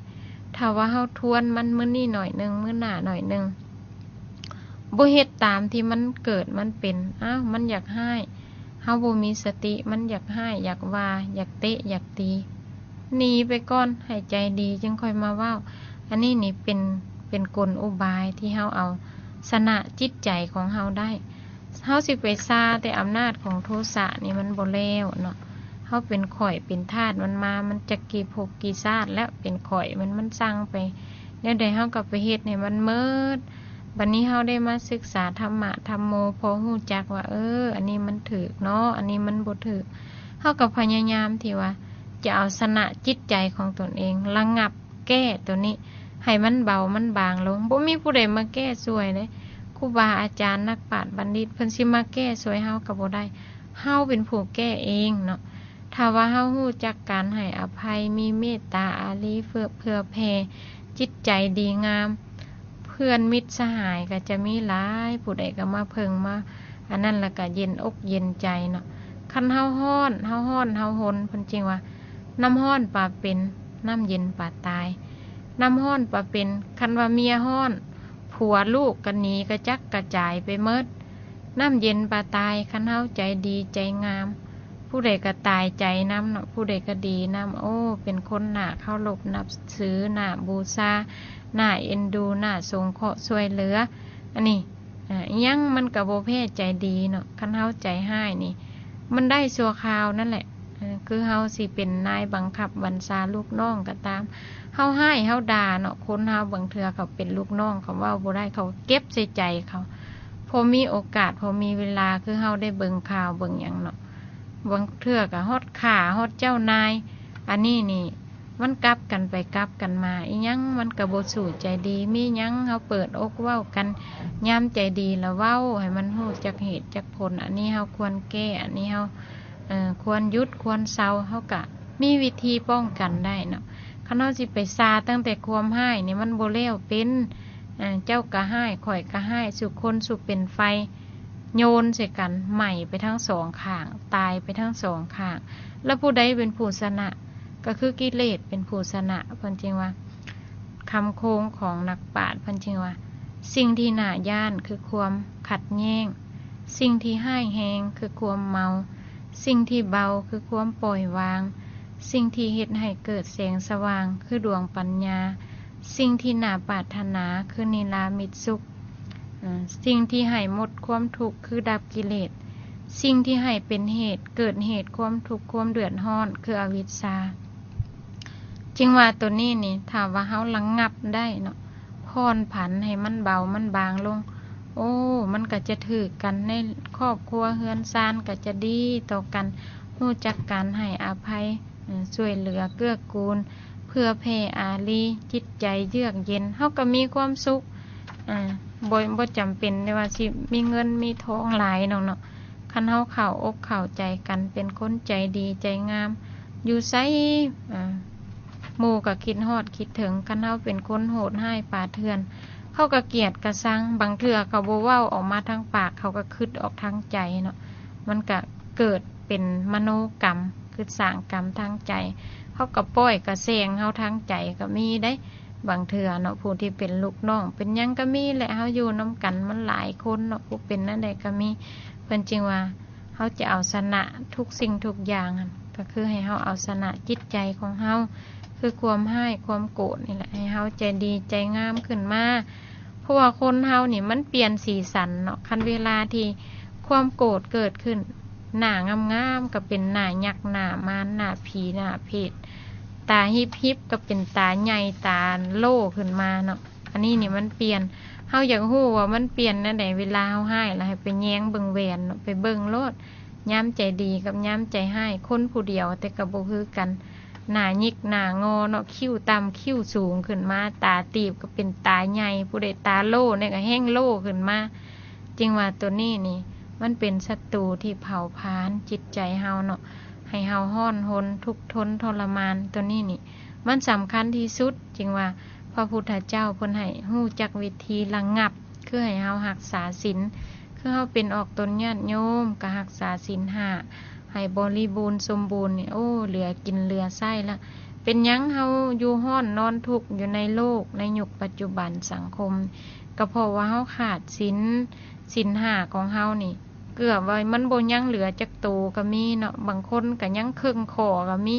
ຖ້າວ່າເຮົາທວນມັນມື້ນີ້ໜ້ອຍໜຶ່ງ, ມື້ໜ້າໜ້ອຍໜຶ່ງ, ບໍ່ເຮັດຕາມທີ່ມັນເກີດມັນເປັນ, ອ້າວ ມັນຢາກຮ້າຍ, ເຮົາບໍ່ມີສະຕິ, ມັນຢາກຮ້າຍ, ຢາກວ່າ, ຢາກເຕະ, ຢາກຕີ, ໜີໄປກ່ອນ, ໃຫ້ໃຈດີຈຶ່ງຄ່ອຍມາເວົ້າ. ອັນນີ້ນີ້ເປັນ, ເປັນກົນອຸບາຍທີ່ເຮົາເອົາຊະນະຈິດໃຈຂອງເຮົາໄດ້. ເຮົາຊິໄປຊາແຕ່ອຳນາດຂອງໂທສະນີ້ມັນບໍ່ແລ້ວເນາະ. ເຮົາເປັນຂ້ອຍເປັນທາດມັນມາ, ມັນຈັກກີ່ພົບກີ່ຊາດແລ້ວເປັນຂ້ອຍມັນ, ມັນສັ່ງໄປແນວໃດເຮົາກໍໄປເຮັດໃຫ້ມັນໝົດ. ບັດນີ້ເຮົາໄດ້ມາສຶກສາທຳມະທຳໂມ, ພໍຮູ້ຈັກວ່າ ເອີ ອັນນີ້ມັນຖືກເນາະ, ອັນນີ້ມັນບໍ່ຖືກ, ເຮົາກໍພະຍາຍາມທີ່ວ່າຈະເອົາຊະນະຈິດໃຈຂອງຕົນເອງ, ລະງັບ ແກ້ໂຕນີ້ໃຫ້ມັນເບົາມັນບາງລົງ. ບໍ່ມີຜູ້ໃດມາແກ້ຊ່ວຍເດ້. ຄູບາອາຈານ ນັກປາດບັນດິດ ເພິ່ນຊິມາແກ້ຊ່ວຍເຮົາກໍບໍ່ໄດ້. ເຮົາເປັນຜູ້ແກ້ເອງເນາະ. ຖ້າວ່າເຮົາຮູ້ຈັກການໃຫ້ອະໄພ, ມີເມດຕາອາຣີ ເພື່ອ, ເພື່ອແຜ່ຈິດໃຈດີງາມ, ເພື່ອນມິດສະຫາຍກໍຈະມີຫຼາຍ, ຜູ້ໃດກໍມາເພິ່ງມາ ອັນນັ້ນ ແລ້ວກໍເຢັນອົກເຢັນໃຈເນາະ. ຄັນເຮົາຮ້ອນ, ເຮົາຮ້ອນ, ເຮົາຫົນ, ເພິ່ນຈຶ່ງວ່າ ນ້ຳຮ້ອນປາເປັນ, ນ້ຳເຢັນປາຕາຍ. ນ້ຳຮ້ອນປາເປັນ, ຄັນວ່າເມຍຮ້ອນ, ຜົວລູກກໍໜີກະຈັດກະຈາຍໄປໝົດ. ນ້ຳເຢັນປາຕາຍ, ຄັນເຮົາໃຈດີໃຈງາມ, ຜູ້ໃດກໍຕາຍໃຈນຳເນາະ, ຜູ້ໃດກໍດີນຳ. ໂອ້ ເປັນຄົນໜ້າເຄົາລົບນັບຖື, ໜ້າບູຊາ, ໜ້າເອັນດູ, ໜ້າສົງເຄາະຊ່ວຍເຫຼືອ. ອັນນີ້ ອາ ອີ່ຫຍັງມັນກໍບໍ່ແພ້ໃຈດີເນາະ. ຄັນເຮົາໃຈຮ້າຍນີ້ ມັນໄດ້ຊົ່ວຄາວນັ້ນແຫຼະ. ເອີ ຄືເຮົາຊິເປັນນາຍບັງຄັບບັນຊາລູກນ້ອງກໍຕາມ, ເຮົາຮ້າຍເຮົາດ່າເນາະ, ຄົນເຮົາບາງເທື່ອເຂົາເປັນລູກນ້ອງ ເຂົາເວົ້າບໍ່ໄດ້ ເຂົາເກັບໃສ່ໃຈເຂົາ. ພໍມີໂອກາດ ພໍມີເວລາ ຄືເຮົາໄດ້ເບິ່ງຂ່າວເບິ່ງຫຍັງເນາະ, ບາງເທື່ອກໍຮອດຂ້າ ຮອດເຈົ້ານາຍ. ອັນນີ້ນີ້ ມັນກັບກັນໄປກັບກັນມາ, ອີ່ຫຍັງມັນກໍບໍ່ສູ້ໃຈດີ. ມີຫຍັງເຮົາເປີດອົກເວົ້າກັນ, ຍາມໃຈດີລະເວົ້າໃຫ້ມັນຮູ້ຈັກເຫດຈັກຜົນ. ອັນນີ້ເຮົາຄວນແກ້, ອັນນີ້ເຮົາ ເອີ ຄວນຢຸດຄວນເຊົາ. ເຮົາກະມີວິທີປ້ອງກັນໄດ້ເນາະ. ຄັນເຮົາຊິໄປຊາຕັ້ງແຕ່ຄວາມຮ້າຍນີ້ ມັນບໍ່ແລ້ວເປັນ. ເອີ ເຈົ້າກະຮ້າຍ, ຂ້ອຍກະຮ້າຍ, ສູ່ຄົນສູ່ເປັນໄຟ ໂຍນໃສ່ກັນ, ໄໝ້ໄປທັງສອງຂ້າງ, ຕາຍໄປທັງສອງຂ້າງ. ແລ້ວຜູ້ໃດເປັນຜູ້ຊະນະ? ກໍຄືກິເລດເປັນຜູ້ຊະນະ. ເພິ່ນຈຶ່ງວ່າ ຄຳໂຄງຂອງນັກປາດ ເພິ່ນຈຶ່ງວ່າ ສິ່ງທີ່ໜ້າຢ້ານຄືຄວາມຂັດແຍ້ງ, ສິ່ງທີ່ຮ້າຍແຮງຄືຄວາມເມົາ, ສິ່ງທີ່ເບົາຄືຄວາມປ່ອຍວາງ, ສິ່ງທີ່ເຮັດໃຫ້ເກີດແສງສະຫວ່າງຄືດວງປັນຍາ, ສິ່ງທີ່ໜ້າປາດຖະໜາຄືນິລາມິດສຸກ. ເອີ ສິ່ງທີ່ໃຫ້ໝົດຄວາມທຸກຄືດັບກິເລດ, ສິ່ງທີ່ໃຫ້ເປັນເຫດເກີດເຫດຄວາມທຸກຄວາມເດືອດຮ້ອນຄືອະວິດຊາ. ຈຶ່ງວ່າໂຕນີ້ນີ້ ຖ້າວ່າເຮົາລະງັບໄດ້ເນາະ, ຜ່ອນຜັນໃຫ້ມັນເບົາມັນບາງລົງ, ໂອ້ ມັນກໍຈະຖືກກັນ, ໃນຄອບຄົວເຮືອນຊານກໍຈະດີຕໍ່ກັນ, ຮູ້ຈັກການໃຫ້ອະໄພ, ເອີ ຊ່ວຍເຫຼືອເກື້ອກູນ, ເຜື່ອແຜ່ອາຣີ, ຈິດໃຈເຍືອກເຢັນ, ເຮົາກໍມີຄວາມສຸກ. ອາ ບໍ່ ບໍ່ຈຳເປັນໄດ້ວ່າຊິມີເງິນມີທອງຫຼາຍດອກເນາະ, ຄັນເຮົາເຂົ້າອົກເຂົ້າໃຈກັນ, ເປັນຄົນໃຈດີໃຈງາມ, ຢູ່ໃສ ອາ ໝູ່ກໍຄິດຮອດຄິດເຖິງ. ຄັນເຮົາເປັນຄົນໂຫດຮ້າຍປ່າເຖື່ອນ, ເຂົາກໍກຽດກະຊັງ, ບາງເທື່ອເຂົາບໍ່ເວົ້າອອກມາທາງປາກ, ເຂົາກໍຄິດອອກທາງໃຈເນາະ, ມັນກໍເກີດເປັນມະໂນກຳ, ຄິດສ້າງກຳທາງໃຈ. ເຂົາກໍປ່ອຍກະແສງເຮົາທາງໃຈກໍມີເດ້. ບາງເທື່ອເນາະ ຜູ້ທີ່ເປັນລູກນ້ອງເປັນຫຍັງກໍມີແຫຼະ, ເຮົາຢູ່ນຳກັນມັນຫຼາຍຄົນເນາະ, ຜູ້ເປັນແນວໃດກໍມີ. ເພິ່ນຈຶ່ງວ່າ ເຮົາຈະເອົາຊະນະທຸກສິ່ງທຸກຢ່າງຫັ້ນ ກໍຄືໃຫ້ເຮົາເອົາຊະນະຈິດໃຈຂອງເຮົາ, ຄືຄວາມຮ້າຍຄວາມໂກດນີ້ແຫຼະ, ໃຫ້ເຮົາໃຈດີໃຈງາມຂຶ້ນມາ. ເພາະວ່າຄົນເຮົານີ້ມັນປ່ຽນສີສັນເນາະ, ຄັນເວລາທີ່ຄວາມໂກດເກີດຂຶ້ນ, ໜ້າງາມໆກໍເປັນໜ້າຍັກ, ໜ້າມານ, ໜ້າຜີ, ໜ້າເຜດ, ຕາຮິບໆກໍເປັນຕາໃຫຍ່, ຕາໂຫຼຂຶ້ນມາເນາະ. ອັນນີ້ນີ້ມັນປ່ຽນ. ເຮົາຢາກຮູ້ວ່າມັນປ່ຽນແນວໃດ, ເວລາເຮົາຮ້າຍລະໃຫ້ໄປແຍງເບິ່ງແຫວນເນາະ, ໄປເບິ່ງໂລດ. ຍາມໃຈດີກັບຍາມໃຈຮ້າຍ, ຄົນຜູ້ດຽວແຕ່ກໍບໍ່ຄືກັນ. ໜ້າຫຍິກໜ້າງໍເນາະ, ຄິ້ວຕ່ຳຄິ້ວສູງຂຶ້ນມາ, ຕາຕີບກໍເປັນຕາໃຫຍ່, ຜູ້ໃດຕາໂຫຼແດ່ກໍແຮ່ງໂຫຼຂຶ້ນມາ. ຈຶ່ງວ່າໂຕນີ້ນີ້ ມັນເປັນສັດຕູທີ່ເຜົາຜານຈິດໃຈເຮົາເນາະ. ໃຫ້ເຮົາຮ້ອນຮົນ ທຸກທົນທໍລະມານ. ໂຕນີ້ນີ້ ມັນສຳຄັນທີ່ສຸດ ຈຶ່ງວ່າພະພຸດທະເຈົ້າເພິ່ນໃຫ້ຮູ້ຈັກວິທີລະງັບ ຄືໃຫ້ເຮົາຮັກສາສິນ. ຄືເຮົາເປັນອອກຕົນຍາດໂຍມ ກໍຮັກສາສິນຫ້າໃຫ້ບໍລິບູນສົມບູນນີ້ ໂອ້ ເຫຼືອກິນເຫຼືອໃຊ້ລະ. ເປັນຫຍັງເຮົາຢູ່ຮ້ອນນອນທຸກຢູ່ໃນໂລກໃນຍຸກປັດຈຸບັນສັງຄົມ? ກໍເພາະວ່າເຮົາຂາດສິນ, ສິນຫ້າຂອງເຮົານີ້ ເກືອບວ່າມັນບໍ່ຍັງເຫຼືອຈັກໂຕກໍມີເນາະ. ບາງຄົນກໍຍັງເຄິ່ງຂໍ້ກໍມີ,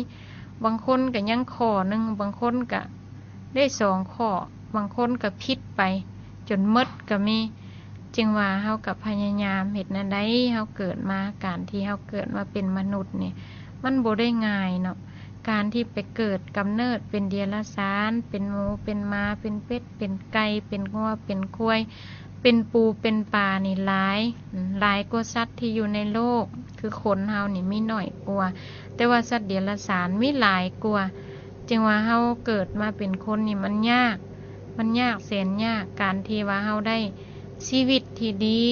ບາງຄົນກໍຍັງຂໍ້ໜຶ່ງ, ບາງຄົນກໍໄດ້ສອງຂໍ້, ບາງຄົນກໍຜິດໄປຈົນໝົດກໍມີ. ຈຶ່ງວ່າເຮົາກໍພະຍາຍາມເຮັດແນວໃດ ເຮົາເກີດມາ, ການທີ່ເຮົາເກີດມາເປັນມະນຸດນີ້ ມັນບໍ່ໄດ້ງ່າຍເນາະ. ການທີ່ໄປເກີດກຳເນີດເປັນເດຍລະສານ, ເປັນໝູ, ເປັນໝາ, ເປັນເປັດ, ເປັນໄກ່, ເປັນງົວ, ເປັນຄວາຍ, ເປັນປູເປັນປານີ້ຫຼາຍ, ຫຼາຍກວ່າສັດທີ່ຢູ່ໃນໂລກ. ຄືຄົນເຮົານີ້ມີໜ້ອຍກວ່າ, ແຕ່ວ່າສັດເດຍລະສານມີຫຼາຍກວ່າ. ຈຶ່ງວ່າເຮົາເກີດມາເປັນຄົນນີ້ມັນຍາກ, ມັນຍາກແສນຍາກ. ການທີ່ວ່າເຮົາໄດ້ຊີວິດທີ່ດີ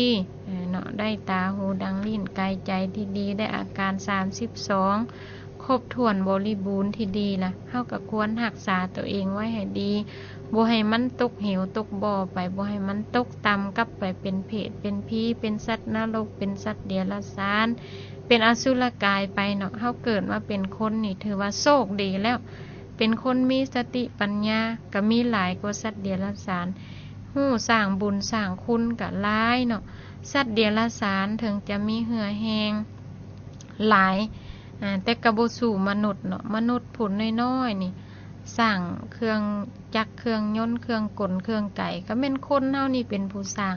ເນາະ, ໄດ້ຕາ, ຫູ, ດັງ, ລີ້ນ, ກາຍ, ໃຈທີ່ດີ, ໄດ້ອາການສາມສິບສອງ ຄົບຖ້ວນບໍລິບູນທີ່ດີລະ, ເຮົາກໍຄວນຮັກສາຕົວເອງໄວ້ໃຫ້ດີ, ບໍ່ໃຫ້ມັນຕົກເຫວຕົກບໍ່ໄປ, ບໍ່ໃຫ້ມັນຕົກຕ່ຳກັບໄປເປັນເຜດເປັນຜີ, ເປັນສັດນະລົກ, ເປັນສັດເດຍລະສານ, ເປັນອະສຸລະກາຍໄປເນາະ. ເຮົາເກີດມາເປັນຄົນນີ້ຖືວ່າໂຊກດີແລ້ວ, ເປັນຄົນມີສະຕິປັນຍາ ກໍມີຫຼາຍກວ່າສັດເດຍລະສານ, ຮູ້ສ້າງບຸນສ້າງຄຸນກໍຫຼາຍເນາະ. ສັດເດຍລະສານເຖິງຈະມີເຫື່ອແຮງ ຫຼາຍ ອາ ແຕ່ກໍບໍ່ສູ້ມະນຸດເນາະ. ມະນຸດຜູ້ນ້ອຍໆນີ້ ສ້າງເຄື່ອງຈັກ ເຄື່ອງຍົນ ເຄື່ອງກົນ ເຄື່ອງໄກ ກໍແມ່ນຄົນເຮົານີ້ເປັນຜູ້ສ້າງ.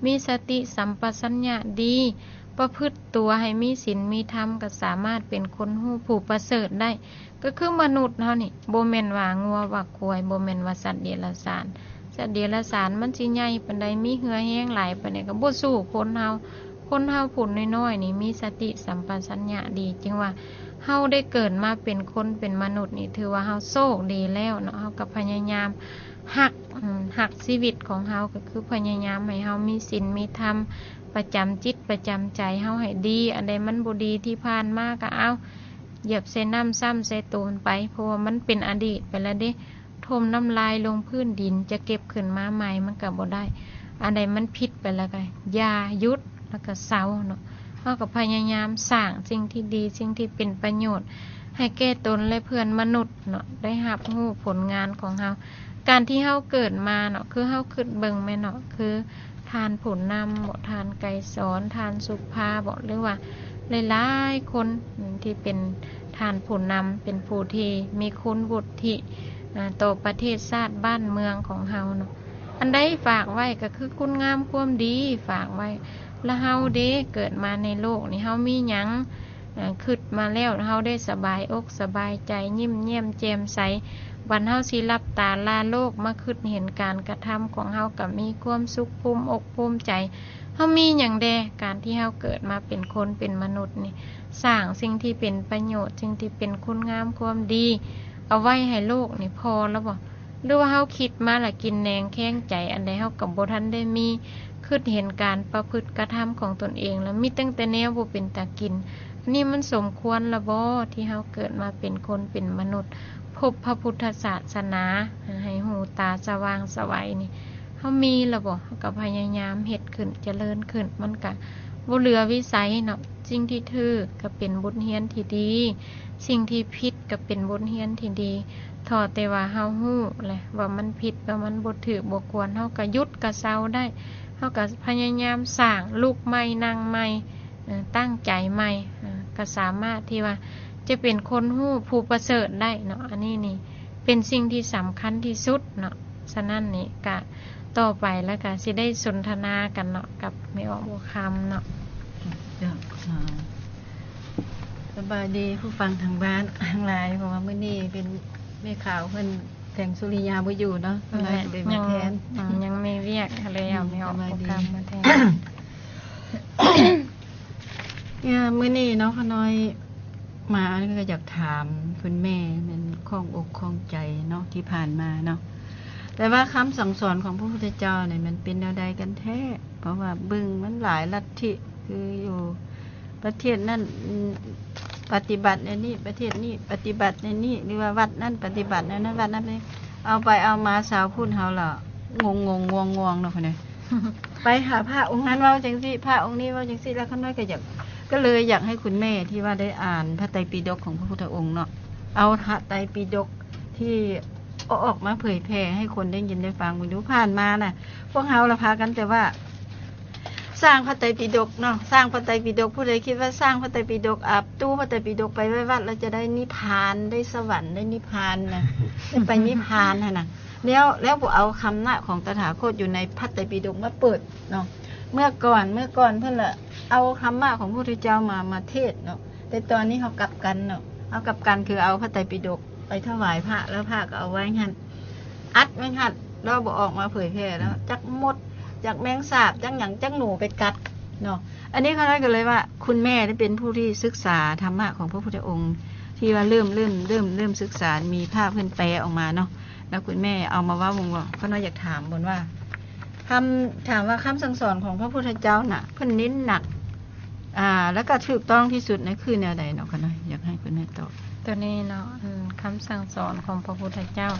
ມີສະຕິສຳປະສັນຍະດີ ປະພຶດຕົວໃຫ້ມີສິນມີທຳ ກໍສາມາດເປັນຄົນຮູ້ຜູ້ປະເສີດໄດ້. ກໍຄືມະນຸດເຮົານີ້ ບໍ່ແມ່ນວ່າງົວວ່າຄວາຍ, ບໍ່ແມ່ນວ່າສັດເດຍລະສານ. ສັດເດຍລະສານມັນຊິໃຫຍ່ປານໃດ, ມີເຫື່ອແຮງຫຼາຍປານໃດ ກໍບໍ່ສູ້ຄົນເຮົາ. ຄົນເຮົາຜູ້ນ້ອຍໆນີ້ ມີສະຕິສຳປະສັນຍະດີ, ຈຶ່ງວ່າເຮົາໄດ້ເກີດມາເປັນຄົນເປັນມະນຸດນີ້ ຖືວ່າເຮົາໂຊກດີແລ້ວເນາະ. ເຮົາກໍພະຍາຍາມຮັກ ອືມ ຮັກຊີວິດຂອງເຮົາ, ກໍຄືພະຍາຍາມໃຫ້ເຮົາມີສິນມີທຳປະຈຳຈິດປະຈຳໃຈເຮົາໃຫ້ດີ. ອັນໃດມັນບໍ່ດີທີ່ຜ່ານມາກໍເອົາ ຢຽບໃສ່ນ້ຳຊ້ຳໃສ່ໂຕນໄປ, ເພາະວ່າມັນເປັນອະດີດໄປແລ້ວເດ້. ຖົມນ້ຳລາຍລົງພື້ນດິນ ຈະເກັບຂຶ້ນມາໃໝ່ມັນກໍບໍ່ໄດ້. ອັນໃດມັນຜິດໄປແລ້ວກໍຢ່າ, ຢຸດ ແລ້ວກໍເຊົາເນາະ. ເຮົາກໍພະຍາຍາມສ້າງສິ່ງທີ່ດີ, ສິ່ງທີ່ເປັນປະໂຫຍດໃຫ້ແກ່ຕົນ ແລະ ເພື່ອນມະນຸດເນາະ, ໄດ້ຮັບຮູ້ຜົນງານຂອງເຮົາ. ການທີ່ເຮົາເກີດມາເນາະ, ຄືເຮົາຄິດເບິ່ງແມ່ນເນາະ, ຄື ທ່ານຜູ້ນຳບໍ, ທ່ານໄກສອນ, ທ່ານສຸພາບໍ ຫຼືວ່າຫຼາຍໆຄົນທີ່ເປັນທ່ານຜູ້ນຳ, ເປັນຜູ້ທີ່ມີຄຸນວຸດທິ ອາ ຕໍ່ປະເທດຊາດບ້ານເມືອງຂອງເຮົາເນາະ. ອັນໃດຝາກໄວ້ກໍຄືຄຸນງາມຄວາມດີຝາກໄວ້. ລະເຮົາເດ ເກີດມາໃນໂລກນີ້ ເຮົາມີຫຍັງ? ອາ ຄິດມາແລ້ວ ເຮົາໄດ້ສະບາຍອົກສະບາຍໃຈ, ຍິ້ມແຍ້ມແຈ່ມໃສ. ບັດເຮົາຊິຫຼັບຕາລາໂລກມາຄິດເຫັນການກະທຳຂອງເຮົາ ກໍມີຄວາມສຸກພູມອົກພູມໃຈ. ເຮົາມີຫຍັງແດ່? ການທີ່ເຮົາເກີດມາເປັນຄົນເປັນມະນຸດນີ້ ສ້າງສິ່ງທີ່ເປັນປະໂຫຍດ, ສິ່ງທີ່ເປັນຄຸນງາມຄວາມດີ ເອົາໄວ້ໃຫ້ໂລກນີ້ພໍແລ້ວບໍ? ຫຼືວ່າເຮົາຄິດມາລະກິນແໜງແຄງໃຈ, ອັນໃດເຮົາກໍບໍ່ທັນໄດ້ມີ, ຄິດເຫັນການປະພຶດກະທຳຂອງຕົນເອງລະ ມີຕັ້ງແຕ່ແນວບໍ່ເປັນຕາກິນ. ອັນນີ້ມັນສົມຄວນລະບໍ ທີ່ເຮົາເກີດມາເປັນຄົນເປັນມະນຸດ, ພົບພະພຸດທະສາສະໜາ, ໃຫ້ຫູຕາສະຫວ່າງສະໄຫວນີ້ ເຮົາມີລະບໍ? ເຮົາກໍພະຍາຍາມເຮັດຂຶ້ນ, ຈະເລີນຂຶ້ນ, ມັນກະບໍ່ເຫຼືອວິໄສເນາະ. ສິ່ງທີ່ຖືກກໍເປັນບົດຮຽນທີ່ດີ, ສິ່ງທີ່ຜິດກໍເປັນບົດຮຽນທີ່ດີ. ເທົ່າແຕ່ວ່າເຮົາຮູ້ແຫຼະວ່າມັນຜິດ, ວ່າມັນບໍ່ຖືກບໍ່ຄວນ, ເຮົາກໍຢຸດກໍເຊົາໄດ້. ເຮົາກໍພະຍາຍາມສ້າງ, ລຸກໃໝ່, ນັ່ງໃໝ່, ເອີ, ຕັ້ງໃຈໃໝ່, ເອີ, ກໍສາມາດທີ່ວ່າຈະເປັນຄົນຮູ້ຜູ້ປະເສີດໄດ້ເນາະ. ອັນນີ້ນີ້ເປັນສິ່ງທີ່ສຳຄັນທີ່ສຸດເນາະ. ສະນັ້ນນີ້ກະຕໍ່ໄປລະກະຊິໄດ້ສົນທະນາກັນເນາະ ກັບແມ່ອອກບົວຄຳເນາະ. ເຈົ້າ ສະບາຍດີຜູ້ຟັງທາງບ້ານທັງຫຼາຍ, ເພາະວ່າມື້ນີ້ເປັນແມ່ຂາວເພິ່ນ ແສງສຸລິຍາບໍ່ຢູ່ເນາະ, ລະກະເລີຍມາແທນ. ອືມ ຍັງມີວຽກ ກະເລີຍເອົາແມ່ອອກ ອືມ ໂປຣແກຣມມາແທນ. ມື້ນີ້ເນາະ ຂ້ານ້ອຍມາ ອັນນີ້ກໍຢາກຖາມຄຸນແມ່ ແມ່ນຂ້ອງອົກຂ້ອງໃຈເນາະ ທີ່ຜ່ານມາເນາະ, ແຕ່ວ່າຄຳສັ່ງສອນຂອງພະພຸດທະເຈົ້ານີ້ ມັນເປັນແນວໃດກັນແທ້? ເພາະວ່າເບິ່ງມັນຫຼາຍລັດທິ ຄືຢູ່ປະເທດນັ້ນ ປະຕິບັດແນວນີ້ ປະເທດນີ້ປະຕິບັດແນວນີ້ ຫຼືວ່າວັດນັ້ນປະຕິບັດແນວນັ້ນ ວັດນັ້ນແນວນີ້ ເອົາໄປເອົາມາຊາວພຸດເຮົາລະງົງໆງວງໆເນາະ ເພິ່ນເອີຍ. ໄປຫາພະອົງນັ້ນເວົ້າຈັ່ງຊີ້ ພະອົງນີ້ເວົ້າຈັ່ງຊີ້ ແລ້ວຂ້ານ້ອຍກໍຢາກ ກໍເລີຍຢາກໃຫ້ຄຸນແມ່ທີ່ວ່າໄດ້ອ່ານພະໄຕປິດົກຂອງພະພຸດທະອົງເນາະ ເອົາພະໄຕປິດົກທີ່ອອກມາເຜີຍແຜ່ໃຫ້ຄົນໄດ້ຍິນໄດ້ຟັງເບິ່ງດູ. ຜ່ານມານະ ພວກເຮົາລະພາກັນແຕ່ວ່າສ້າງພະໄຕປິດົກເນາະ ສ້າງພະໄຕປິດົກ ຜູ້ໃດຄິດວ່າສ້າງພະໄຕປິດົກ ອາບຕູ້ພະໄຕປິດົກໄປໄວ້ວັດ ແລ້ວຈະໄດ້ນິບພານ ໄດ້ສະຫວັນ ໄດ້ນິບພານນະ ໄດ້ໄປນິບພານຫັ້ນນະ. ແລ້ວ ແລ້ວບໍ່ເອົາຄຳນະຂອງຕະຖາຄົດຢູ່ໃນພະໄຕປິດົກມາເປີດເນາະ. ເມື່ອກ່ອນ ເມື່ອກ່ອນເພິ່ນລະເອົາທຳມະຂອງພະພຸດທະເຈົ້າມາ ມາເທດເນາະ ແຕ່ຕອນນີ້ເຮົາກັບກັນເນາະ ເຮົາກັບກັນ ຄືເອົາພະໄຕປິດົກໄປຖວາຍພະ ແລ້ວພະກໍເອົາໄວ້ຫັ້ນ ອັດໄວ້ຫັ້ນ ລາວບໍ່ອອກມາເຜີຍແຜ່ແລ້ວ ອືມ ຈັກມົດ ຈັກແມງສາບ ຈັກຫຍັງ ຈັກໜູໄປກັດເນາະ. ອັນນີ້ຂ້ານ້ອຍກໍເລີຍວ່າ ຄຸນແມ່ນີ້ເປັນຜູ້ທີ່ສຶກສາທຳມະຂອງພະພຸດທະອົງ ທີ່ວ່າເລີ່ມ ເລີ່ມ ເລີ່ມ ເລີ່ມສຶກສາ ມີພະເພິ່ນແປອອກມາເນາະ ແລ້ວຄຸນແມ່ເອົາມາເວົ້າເບິ່ງ ເວົ້າ ຂ້ານ້ອຍຢາກຖາມເພິ່ນວ່າ ຄຳ ຖາມວ່າຄຳສັ່ງສອນຂອງພະພຸດທະເຈົ້ານະ ເພິ່ນເນັ້ນໜັກ ອ່າ ແລ້ວກໍຖືກຕ້ອງທີ່ສຸດນະ ຄືແນວໃດເນາະ ຂ້ານ້ອຍຢາກໃຫ້ຄຸນແມ່ຕອບ. ໂຕນີ້ເນາະ ອັນຄຳສັ່ງສອນຂອງພະພຸດທະເຈົ້າ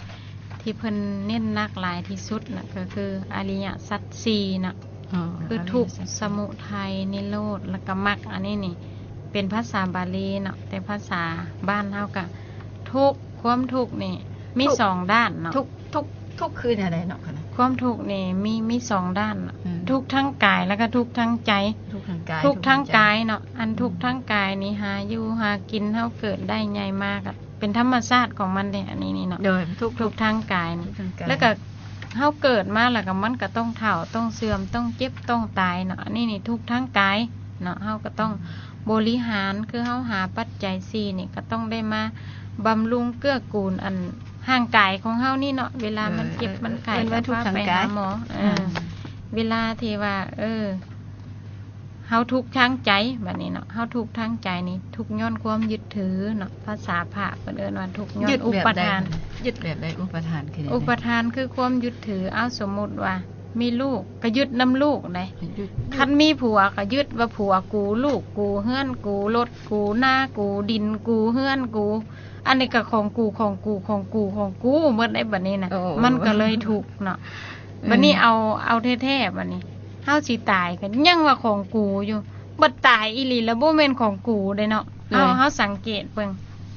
ທີ່ເພິ່ນເນັ້ນໜັກຫຼາຍທີ່ສຸດນະ ກໍຄືອະລິຍະສັດສີ່ເນາະ ອໍ ຄືທຸກ ອະລິຍະສັດສີ່ ສະມຸໄທ ນິໂຣດ ແລ້ວກໍມັກ. ອັນນີ້ນີ້ເປັນພາສາບາລີເນາະ ແຕ່ພາສາບ້ານເຮົາກໍທຸກ ຄວາມທຸກນີ້ມີ ທຸກ ສອງດ້ານເນາະ ທຸກ ທຸກ ທຸກຄືແນວໃດເນາະ ຄວາມທຸກນີ້ມີ ມີສອງດ້ານເນາະ ອືມ ທຸກທາງກາຍ ແລ້ວກໍທຸກທາງໃຈ ທຸກທາງກາຍ ທຸກທາງກາຍເນາະ ອັນ ອືມ ທຸກທາງກາຍນີ້ຫາຢູ່ຫາກິນ ເຮົາເກີດໄດ້ໃຫຍ່ມາກໍເປັນທຳມະຊາດຂອງມັນເດ້ ອັນນີ້ນີ້ເນາະ ໂດຍ ທຸກ ທຸກທາງກາຍນີ້ ທຸກທາງກາຍ ແລ້ວກໍເຮົາເກີດມາແລ້ວກໍມັນກໍຕ້ອງເຖົ້າ ຕ້ອງເສື່ອມ ຕ້ອງເຈັບ ຕ້ອງຕາຍເນາະ ອັນນີ້ນີ້ທຸກທາງກາຍເນາະ ເຮົາກໍຕ້ອງ ອືມ ບໍລິຫານ ຄືເຮົາຫາປັດໄຈສີ່ນີ້ ກໍຕ້ອງໄດ້ມາບຳລຸງເກື້ອກູນອັນຮ່າງກາຍຂອງເຮົານີ້ເນາະ ເວລາມັນເຈັບ ເອີ ມັນໄຂ້ ເອີ້ນວ່າທຸກທາງກາຍ ກໍພາໄປຫາໝໍ ເອີ ອືມ ເວລາທີ່ວ່າ ເອີ ເຮົາທຸກທາງໃຈ ບັດນີ້ເນາະ ເຮົາທຸກທາງໃຈນີ້ ທຸກຍ້ອນຄວາມຍຶດຖືເນາະ ພາສາພະເພິ່ນເອີ້ນວ່າທຸກຍ້ອນອຸປະທານ ຍຶດແບບໃດ ຍຶດແບບໃດ ອຸປະທານຄືຫຍັງ? ອຸປະທານຄືຄວາມຍຶດຖື ເອົາ ສົມມຸດວ່າ ມີລູກກໍຍຶດນຳລູກໄດ໋ ຄັນມີຜົວກໍຍຶດວ່າຜົວກູ ລູກກູ ເຮືອນກູ ລົດກູ ນາກູ ດິນກູ ເຮືອນກູ ອັນນີ້ກໍຂອງກູ ຂອງກູ ຂອງກູ ຂອງກູໝົດໄດ໋ ບັດນີ້ນະ ໂອ້ ມັນກໍເລີຍທຸກເນາະ ເອີ ບັດນີ້ເອົາ ເອົາແທ້ໆ ບັດນີ້ເຮົາຊິຕາຍກໍຍັງວ່າຂອງກູຢູ່ ບັດຕາຍອີ່ຫຼີແລ້ວບໍ່ແມ່ນຂອງກູເດ້ເນາະ ເຮົາ ເຮົາສັງເກດເບິ່ງ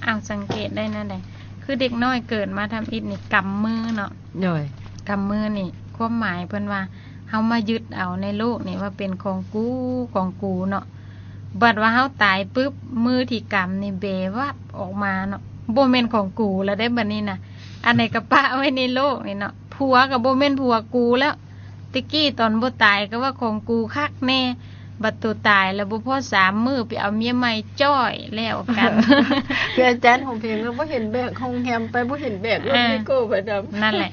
ເອົາ ສັງເກດໄດ້ແນວໃດ ຄືເດັກນ້ອຍເກີດມາທຳອິດນີ້ກຳມືເນາະ ໂດຍ ກຳມືນີ້ ຄວາມໝາຍເພິ່ນວ່າ ເຮົາມາຍຶດເອົາໃນໂລກນີ້ວ່າເປັນຂອງກູ ຂອງກູເນາະ ບັດວ່າເຮົາຕາຍປຶບ ມືທີ່ກຳນີ້ເບວັບອອກມາເນາະ ບໍ່ແມ່ນຂອງກູແລ້ວເດ້ບັດນີ້ນະ ອັນໃດກໍປະໄວ້ໃນໂລກນີ້ເນາະ ຜົວກໍບໍ່ແມ່ນຜົວກູແລ້ວ ແຕ່ກີ້ຕອນບໍ່ຕາຍກໍວ່າຂອງກູຄັກແນ່ ບັດໂຕຕາຍແລ້ວບໍ່ພໍສາມມື້ ໄປເອົາເມຍໃໝ່ຈ້ອຍແລ້ວກັນ ຄືອາຈານຮ້ອງເພງ ບໍ່ເຫັນແບກຫ້ອງແຮມໄປ ບໍ່ເຫັນແບກລົດ ເອີ ໄມໂກໄປນຳ ນັ້ນແຫຼະ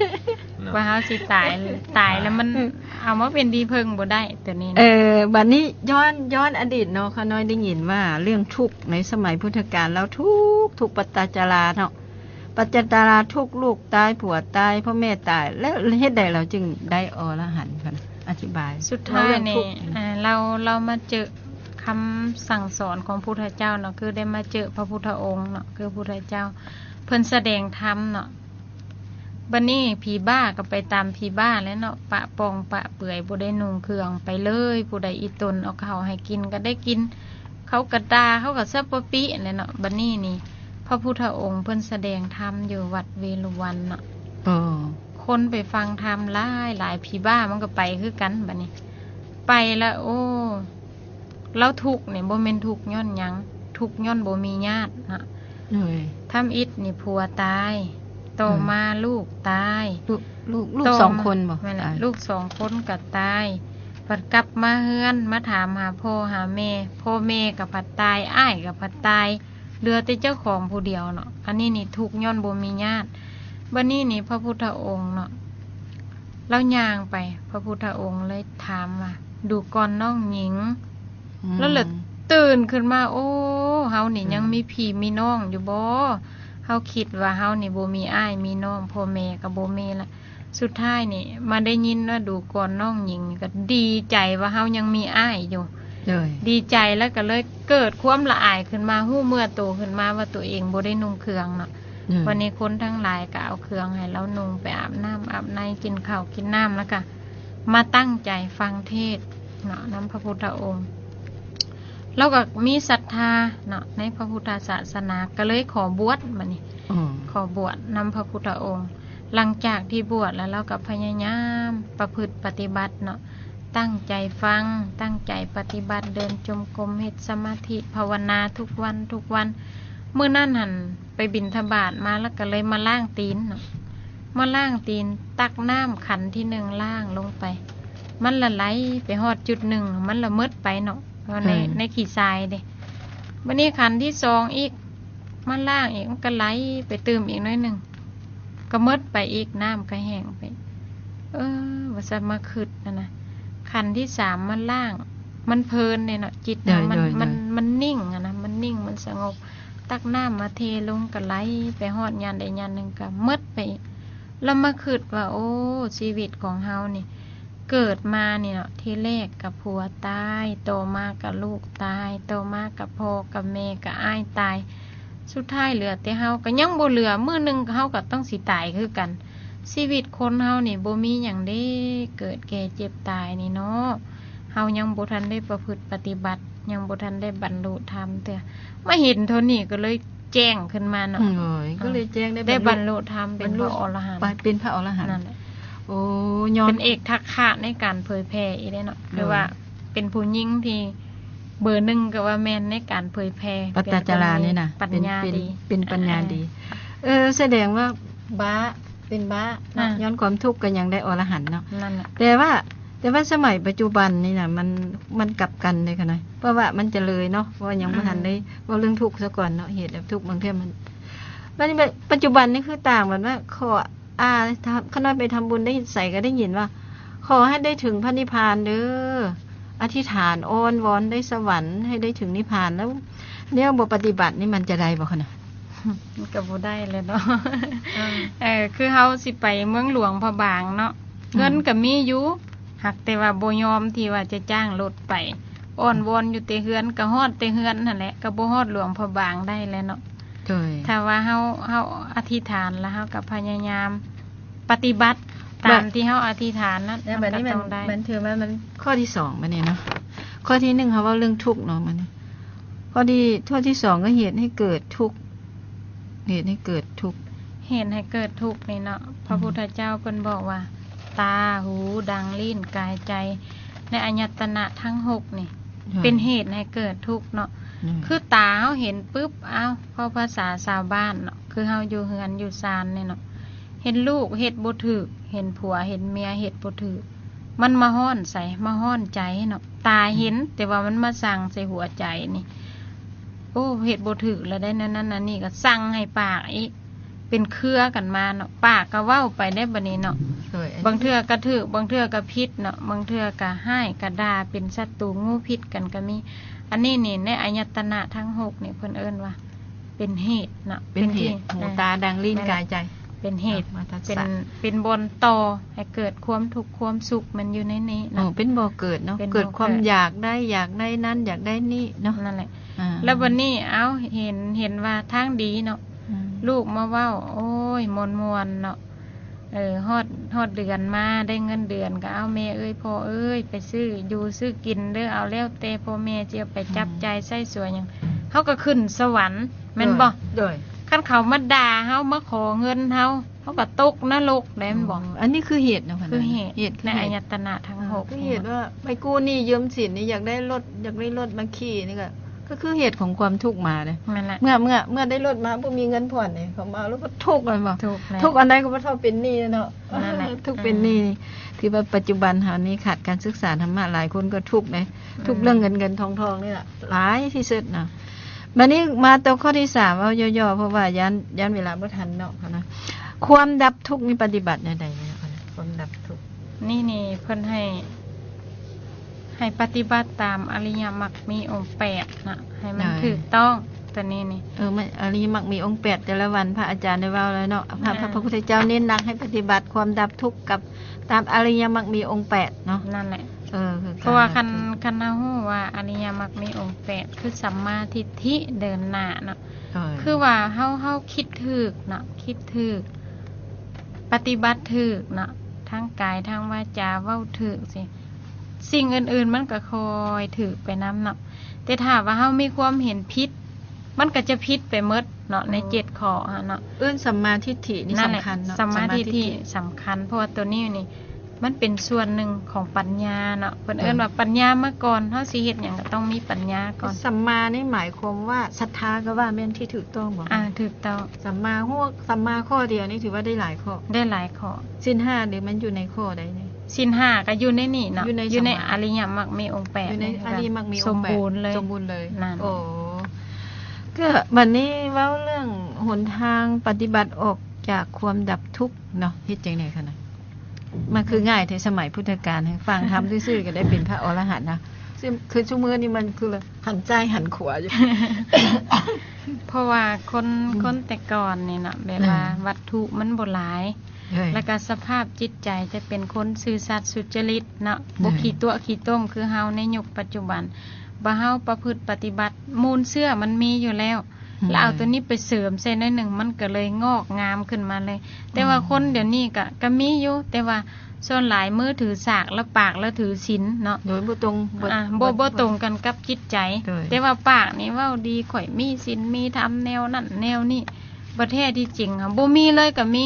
ເນາະ ກວ່າເຮົາຊິຕາຍ ຕາຍແລ້ວມັນ ອືມ ເອົາມາເປັນທີ່ເພິ່ງບໍ່ໄດ້ໂຕນີ້ນະ ເອີ ບັດນີ້ຍ້ອນ ຍ້ອນອະດີດເນາະ ຂ້ານ້ອຍໄດ້ຍິນວ່າເລື່ອງທຸກໃນສະໄໝພຸດທະການ ລາວທຸກ ທຸກປັດຕະຈາລາເນາະ ປັດຈະຕາລາທຸກ ລູກຕາຍ ຜົວຕາຍ ພໍ່ແມ່ຕາຍ ແລ້ວເຮັດໃດລາວຈຶ່ງໄດ້ອໍລະຫັນ? ອະທິບາຍ ສຸດທ້າຍນີ້ ເວົ້າເລື່ອງທຸກ ເອີ ລາວ ລາວມາເຈິຄຳສັ່ງສອນຂອງພຸດທະເຈົ້າເນາະ ຄືໄດ້ມາເຈິພະພຸດທະອົງເນາະ ຄືພຸດທະເຈົ້າເພິ່ນສະແດງທຳເນາະ ບັດນີ້ຜີບ້າກໍໄປຕາມຜີບ້າແຫຼະເນາະ ປະປ່ອງປະເປືອຍ ບໍ່ໄດ້ນຸ່ງເຄື່ອງ ໄປເລີຍ ຜູ້ໃດອີ່ຕົນເອົາເຂົ້າໃຫ້ກິນກໍໄດ້ກິນ ເຂົາກໍດ່າ ເຂົາກໍສັບປະປິແຫຼະເນາະ ບັດນີ້ນີ້ ພະພຸດທະອົງເພິ່ນສະແດງທຳຢູ່ວັດເວລຸວັນເນາະ ເອີ ຄົນໄປຟັງທຳຫຼາຍໆ ຜີບ້າມັນກໍໄປຄືກັນ ບັດນີ້ໄປລະ ໂອ້ ລາວທຸກນີ້ບໍ່ແມ່ນທຸກຍ້ອນຫຍັງ ທຸກຍ້ອນບໍ່ມີຍາດເນາະ ໂດຍ ທຳອິດນີ້ຜົວຕາຍ ຕໍ່ມາ ອືມ ລູກຕາຍ ລູກ ລູກ ລູກສອງຄົນບໍ່? ແມ່ນແຫຼະ ຕາຍ ລູກສອງຄົນກໍຕາຍ ບັດກັບມາເຮືອນ ມາຖາມຫາພໍ່ຫາແມ່ ພໍ່ແມ່ກໍພັດຕາຍ ອ້າຍກໍພັດຕາຍ ເຫຼືອແຕ່ເຈົ້າຂອງຜູ້ດຽວເນາະ ອັນນີ້ນີ້ທຸກຍ້ອນບໍ່ມີຍາດ ບັດນີ້ນີ້ພະພຸດທະອົງເນາະ ລາວຍ່າງໄປ ພະພຸດທະອົງເລີຍຖາມວ່າ ດູກ່ອນນ້ອງຍິງ ອືມ ລາວລະຕື່ນຂຶ້ນມາ ໂອ້ ເຮົານີ້ ອືມ ຍັງມີພີ່ມີນ້ອງຢູ່ບໍ່? ເຮົາຄິດວ່າເຮົານີ້ບໍ່ມີອ້າຍມີນ້ອງ ພໍ່ແມ່ກໍບໍ່ມີລະ ສຸດທ້າຍນີ້ມາໄດ້ຍິນວ່າດູກ່ອນນ້ອງຍິງ ກໍດີໃຈວ່າເຮົາຍັງມີອ້າຍຢູ່ ໂດຍ ດີໃຈ ແລ້ວກໍເລີຍເກີດຄວາມລະອາຍຂຶ້ນມາ ຮູ້ເມື່ອໂຕຂຶ້ນມາວ່າຕົວເອງບໍ່ໄດ້ນຸ່ງເຄື່ອງເນາະ. ໂດຍ ວັນນີ້ຄົນທັງຫຼາຍກໍເອົາເຄື່ອງໃຫ້ລາວນຸ່ງ ໄປອາບນ້ຳອາບໃນ ກິນເຂົ້າກິນນ້ຳ ແລ້ວກໍມາຕັ້ງໃຈຟັງເທດເນາະ ນຳພະພຸດທະອົງ. ລາວກໍມີສັດທາເນາະ ໃນພະພຸດທະສາສະໜາ ກໍເລີຍຂໍບວດ ບັດນີ້ ອືມ ຂໍບວດນຳພະພຸດທະອົງ. ຫຼັງຈາກທີ່ບວດແລ້ວ ລາວກໍພະຍາຍາມປະພຶດປະຕິບັດເນາະ ຕັ້ງໃຈຟັງ ຕັ້ງໃຈປະຕິບັດ ເດີນຈົງກົມ ເຮັດສະມາທິ ພາວະນາທຸກວັນ ທຸກວັນ. ມື້ນັ້ນຫັ້ນໄປບິນທະບາດມາ ແລ້ວກໍເລີຍມາລ້າງຕີນເນາະ ມາລ້າງຕີນ ຕັກນ້ຳຂັນທີໜຶ່ງລ້າງລົງໄປ ມັນລະໄຫຼໄປຮອດຈຸດໜຶ່ງ ມັນລະໝົດໄປເນາະ ໃນ ໃນຂີ້ຊາຍເດ້. ບັດນີ້ຂັນທີສອງອີກ ມາລ້າງອີກ ມັນກໍໄຫຼໄປຕື່ມອີກໜ້ອຍໜຶ່ງ ກໍໝົດໄປອີກ ນ້ຳກໍແຫ້ງໄປ. ເອີ ວ່າຊັ້ນ ມາຄິດຫັ້ນນະ ຂັນທີສາມມາລ້າງ ມັນເພີນເດ້ເນາະ ຈິດເຮົາ ໂດຍ ມັນ ໂດຍ ມັນ ໂດຍ ມັນນິ່ງຫັ້ນນະ ມັນນິ່ງ ມັນສະຫງົບ ຕັກນ້ຳມາເທລົງກໍໄຫຼໄປຮອດຍານໃດຍານໜຶ່ງກໍໝົດໄປອີກ. ລະມາຄິດວ່າ ໂອ້ ຊີວິດຂອງເຮົານີ້ ເກີດມານີ້ເນາະ ທີແລກກໍຜົວຕາຍ ຕໍ່ມາກໍລູກຕາຍ ຕໍ່ມາກໍພໍ່ກັບແມ່ກັບອ້າຍຕາຍ ສຸດທ້າຍເຫຼືອແຕ່ເຮົາ ກໍຍັງບໍ່ເຫຼືອ ມື້ໜຶ່ງເຮົາກໍຕ້ອງຊິຕາຍຄືກັນ. ຊີວິດຄົນເຮົານີ້ບໍ່ມີຫຍັງເດ້ ເກີດແກ່ເຈັບຕາຍນີ້ເນາະ ເຮົາຍັງບໍ່ທັນໄດ້ປະພຶດປະຕິບັດ ຍັງບໍ່ທັນໄດ້ບັນລຸທຳເທື່ອ. ມາເຫັນເທົ່ານີ້ກໍເລີຍແຈ້ງຂຶ້ນມາເນາະ ໂອ້ຍ ກໍເລີຍແຈ້ງ ໄດ້ບັນລຸທຳ ເປັນພະອໍລະຫັນ ເປັນພະອໍລະຫັນ ນັ້ນແຫຼະ. ໂອ້ ຍ້ອນເປັນເອກທັກຂະໃນການເຜີຍແຜ່ອີກເດ້ເນາະ ໂດຍ ຄືວ່າເປັນຜູ້ຍິງທີ່ເບີໜຶ່ງກໍວ່າແມ່ນໃນການເຜີຍແຜ່ ປັດຕະຈາລານີ້ນະ ປັນຍາດີ ເປັນ ເປັນປັນຍາດີ. ເອີ ສະແດງວ່າບ້າ ເປັນບ້າເນາະ ອືມ ຍ້ອນຄວາມທຸກກໍຍັງໄດ້ອໍລະຫັນເນາະ ນັ້ນແຫຼະ. ແຕ່ວ່າ ແຕ່ວ່າສະໄໝປັດຈຸບັນນີ້ນະ ມັນ ມັນກັບກັນເດ້ຂະນ້ອຍ ເພາະວ່າມັນຈະເລີຍເນາະ ເພາະວ່າຍັງບໍ່ທັນໄດ້ເວົ້າເລື່ອງທຸກຊະກ່ອນເນາະ ເຫດແລະທຸກ ບາງເທື່ອມັນ ບັດນີ້ ປັດຈຸບັນນີ້ຄືຕ່າງ ບັດວ່າຂໍ ອາ ຂ້ານ້ອຍໄປທຳບຸນໄດ້ໃສກໍໄດ້ຍິນວ່າ ຂໍໃຫ້ໄດ້ເຖິງພະນິບພານເດີ ອະທິຖານອ້ອນວອນໄດ້ສະຫວັນ ໃຫ້ໄດ້ເຖິງນິບພານ ແລ້ວແນວບໍ່ປະຕິບັດນີ້ ມັນຈະໄດ້ບໍ່ຄະນະ? ມັນກໍບໍ່ໄດ້ແຫຼະເນາະ ເອີ ເອີ ຄືເຮົາຊິໄປເມືອງຫຼວງພະບາງເນາະ ເອີ ເງິນກໍມີຢູ່ ຫາກແຕ່ວ່າບໍ່ຍອມທີ່ວ່າຈະຈ້າງລົດໄປ ອ້ອນວອນຢູ່ແຕ່ເຮືອນ ກໍຮອດແຕ່ເຮືອນຫັ້ນແຫຼະ ກໍບໍ່ຮອດຫຼວງພະບາງໄດ້ແຫຼະເນາະ. ໂດຍ ຖ້າວ່າເຮົາ ເຮົາອະທິຖານ ແລ້ວເຮົາກໍພະຍາຍາມປະຕິບັດຕາມທີ່ເຮົາອະທິຖານນັ້ນ ແລ້ວບັດນີ້ມັນ ມັນຖືວ່າມັນ ຂໍ້ທີສອງບັດນີ້ເນາະ ຂໍ້ທີໜຶ່ງເຮົາເວົ້າເລື່ອງທຸກເນາະ ບັດນີ້ ຂໍ້ທີ ຂໍ້ທີສອງກໍເຫດໃຫ້ເກີດທຸກ ເຫດໃຫ້ເກີດທຸກ ເຫດໃຫ້ເກີດທຸກນີ້ເນາະ ພະ ອືມ ພຸດທະເຈົ້າເພິ່ນບອກວ່າ ຕາ ຫູ ດັງ ລີ້ນ ກາຍ ໃຈ ໃນອາຍະຕະນະທັງຫົກນີ້ ໂດຍ ເປັນເຫດໃຫ້ເກີດທຸກເນາະ ໂດຍ ຄືຕາເຮົາເຫັນປຶບ ອ້າວ ເວົ້າພາສາຊາວບ້ານເນາະ ຄືເຮົາຢູ່ເຮືອນຢູ່ຊານນີ້ເນາະ ເຫັນລູກເຮັດບໍ່ຖືກ ເຫັນຜົວເຫັນເມຍເຮັດບໍ່ຖືກ ມັນມາຮ້ອນໃສ ມາຮ້ອນໃຈເນາະ ຕາເຫັນ ອືມ ແຕ່ວ່າມັນມາສັ່ງໃສ່ຫົວໃຈນີ້ ໂອ້ ເຮັດບໍ່ຖືກແລ້ວໄດ໋ ແນວນັ້ນແນວນີ້ ກໍສັ່ງໃຫ້ປາກອີກ ເປັນເຄືອກັນມາເນາະ ປາກກໍເວົ້າໄປໄດ້ບັດນີ້ເນາະ ໂດຍ ບາງເທື່ອກໍຖືກ ບາງເທື່ອກໍຜິດເນາະ ບາງເທື່ອກໍຮ້າຍກໍດ່າ ເປັນສັດຕູງູພິດກັນກໍມີ. ອັນນີ້ນີ້ ໃນອາຍະຕະນະທັງຫົກນີ້ ເພິ່ນເອີ້ນວ່າ ເປັນເຫດເນາະ ເປັນເຫດ ເປັນທີ່ ຫູ ເອີ ຕາ ດັງ ລີ້ນ ແມ່ນແຫຼະ ກາຍ ໃຈ ເປັນເຫດ ເປັນ ເປັນບ່ອນຕໍ່ໃຫ້ເກີດຄວາມທຸກຄວາມສຸກ ມັນຢູ່ໃນນີ້ເນາະ ໂອ້ ເປັນບໍ່ເກີດເນາະ ເປັນບໍ່ເກີດ ເກີດຄວາມຢາກໄດ້ ຢາກໄດ້ນັ້ນ ຢາກໄດ້ນີ້ເນາະ ນັ້ນແຫຼະ ອ່າ ແລ້ວບັດນີ້ ເອົ້າ ເຫັນ ເຫັນວ່າທາງດີເນາະ ອືມ ລູກມາເວົ້າ ໂອ້ຍ ມ່ວນໆເນາະ ເອີ ຮອດ ຮອດເດືອນມາ ໄດ້ເງິນເດືອນກໍ ເອົາ ແມ່ເອີຍ ພໍ່ເອີຍ ໄປຊື້ຢູ່ຊື້ກິນເດີ ເອົາ ແລ້ວແຕ່ພໍ່ແມ່ຊິເອົາໄປ ອືມ ຈັບຈ່າຍໃຊ້ສອຍຫຍັງ ເຮົາກໍຂຶ້ນສະຫວັນ ແມ່ນບໍ່? ໂດຍ ໂດຍ ຄັນເຂົາມາດ່າເຮົາ ມາຂໍເງິນເຮົາ ເຮົາກໍຕົກນະລົກໄດ໋ ແມ່ນບໍ່? ອໍ ອັນນີ້ຄືເຫດເນາະ ຄືເຫດ ເຫດ ໃນອາຍະຕະນະທັງຫົກ ຄືເຫດວ່າໄປກູ້ໜີ້ຢືມສິນນີ້ ຢາກໄດ້ລົດ ຢາກໄດ້ລົດມາຂີ່ນີ້ ກໍ ກໍຄືເຫດຂອງຄວາມທຸກມາເດ້ ແມ່ນແຫຼະ ເມື່ອ ເມື່ອ ເມື່ອໄດ້ລົດມາ ບໍ່ມີເງິນຜ່ອນນີ້ ເຂົາມາແລ້ວກໍທຸກ ແມ່ນບໍ່? ທຸກແຫຼະ ທຸກອັນໃດກໍບໍ່ເທົ່າເປັນໜີ້ເນາະ ນັ້ນແຫຼະ ທຸກເປັນໜີ້ ອືມ ທີ່ວ່າປັດຈຸບັນເຮົານີ້ຂາດການສຶກສາທຳມະ ຫຼາຍຄົນກໍທຸກເດ້ ອືມ ທຸກເລື່ອງເງິນເງິນທອງທອງນີ້ລະ ຫຼາຍທີ່ສຸດເນາະ. ບັດນີ້ມາຕໍ່ຂໍ້ທີສາມ ເວົ້າຫຍໍ້ໆ ເພາະວ່າຢ້ານ ຢ້ານເວລາບໍ່ທັນເນາະ ຄວາມດັບທຸກນີ້ປະຕິບັດແນວໃດເນາະ ຄວາມດັບທຸກ ນີ້ນີ້ເພິ່ນໃຫ້ ໃຫ້ປະຕິບັດຕາມອະລິຍະມັກມີອົງແປດນະ ໃຫ້ມັນ ໂດຍ ຖືກຕ້ອງ ຕົວນີ້ນີ້ ເອີ ມັນ ອະລິຍະມັກມີອົງແປດ ແຕ່ລະວັນພະອາຈານໄດ້ເວົ້າແລ້ວເນາະ ພະ ແມ່ນ ພະ ພະພຸດທະເຈົ້າເນັ້ນໜັກໃຫ້ປະຕິບັດຄວາມດັບທຸກກັບຕາມອະລິຍະມັກມີອົງແປດເນາະ ນັ້ນແຫຼະ ເອີ ຄືກັນ ເພາະວ່າຄັນ ຄັນເຮົາຮູ້ວ່າອະລິຍະມັກມີອົງແປດ ຄືສຳມາທິດຖິເດີນໜ້າເນາະ ເອີ ຄືວ່າເຮົາ ເຮົາຄິດຖືກເນາະ ຄິດຖືກ ປະຕິບັດຖືກເນາະ ທາງກາຍ ທາງວາຈາ ເວົ້າຖືກຊີ້ ສິ່ງອື່ນໆມັນກໍຄ່ອຍຖືກໄປນຳເນາະ. ແຕ່ຖ້າວ່າເຮົາມີຄວາມເຫັນຜິດ ມັນກໍຈະຜິດໄປໝົດເນາະ ໃນເຈັດຂໍ້ຫັ້ນເນາະ. ເອີ້ນສຳມາທິດຖິນີ້ສຳຄັນເນາະ ສຳມາທິດຖິສຳຄັນ ເພາະວ່າໂຕນີ້ນີ້ ມັນເປັນສ່ວນໜຶ່ງຂອງປັນຍາເນາະ ເພິ່ນເອີ້ນວ່າປັນຍາມາກ່ອນ ເຮົາຊິເຮັດຫຍັງກໍຕ້ອງມີປັນຍາກ່ອນ. ສຳມານີ້ໝາຍຄວາມວ່າ ສັດທາກໍວ່າແມ່ນທີ່ຖືກຕ້ອງບໍ່? ອ່າ ຖືກຕ້ອງ. ສຳມາຮູ້ ສຳມາຂໍ້ດຽວນີ້ຖືວ່າໄດ້ຫຼາຍຂໍ້ ໄດ້ຫຼາຍຂໍ້. ສິນຫ້ານີ້ມັນຢູ່ໃນຂໍ້ໃດນີ້? ສິນຫ້າກໍຢູ່ໃນນີ້ເນາະ ຢູ່ໃນ ຢູ່ໃນອະລິຍະມັກມີອົງແປດ ຢູ່ໃນອະລິຍະມັກມີອົງແປດ ສົມບູນເລີຍ ສົມບູນເລີຍ. ໂອ້ ກໍບັດນີ້ເວົ້າເລື່ອງຫົນທາງປະຕິບັດອອກຈາກຄວາມດັບທຸກເນາະ ເຮັດຈັ່ງໃດຄະນະ? ມັນຄືງ່າຍແທ້ ສະໄໝພຸດທະການ ຟັງທຳຊື່ໆກໍໄດ້ເປັນພະອໍລະຫັນນະ ຄືຊຸມື້ນີ້ມັນຄືຫັນຊ້າຍຫັນຂວາຢູ່ ເພາະວ່າຄົນ ອືມ ຄົນແຕ່ກ່ອນນີ້ເນາະ ແບບວ່າ ອ່າ ວັດຖຸມັນບໍ່ຫຼາຍ ເອີ ແລ້ວກໍສະພາບຈິດໃຈຈະເປັນຄົນຊື່ສັດສຸດຈະລິດເນາະ ເອີ ບໍ່ຂີ້ຕົວະຂີ້ຕົມຄືເຮົາໃນຍຸກປັດຈຸບັນ. ວ່າເຮົາປະພຶດປະຕິບັດ ມູນເຊື້ອມັນມີຢູ່ແລ້ວ ແລ້ວເອົາໂຕນີ້ໄປເສີມໃສ່ໜ້ອຍໜຶ່ງ ມັນກໍເລີຍງອກງາມຂຶ້ນມາເລີຍ. ແຕ່ວ່າ ອືມ ຄົນດຽວນີ້ກໍ ກໍມີຢູ່ ແຕ່ວ່າສ່ວນຫຼາຍມືຖືສາກ ແລ້ວປາກແລ້ວຖືສິນເນາະ ໂດຍບໍ່ຕົງ ບໍ່ ອ່າ ບໍ່ ບໍ່ຕົງກັນກັບຈິດໃຈ. ໂດຍ ແຕ່ວ່າປາກນີ້ເວົ້າດີ ຂ້ອຍມີສິນມີທຳແນວນັ້ນແນວນີ້ ບໍ່ ແທ້ທີ່ຈິງຫັ້ນ ບໍ່ມີເລີຍກໍມີ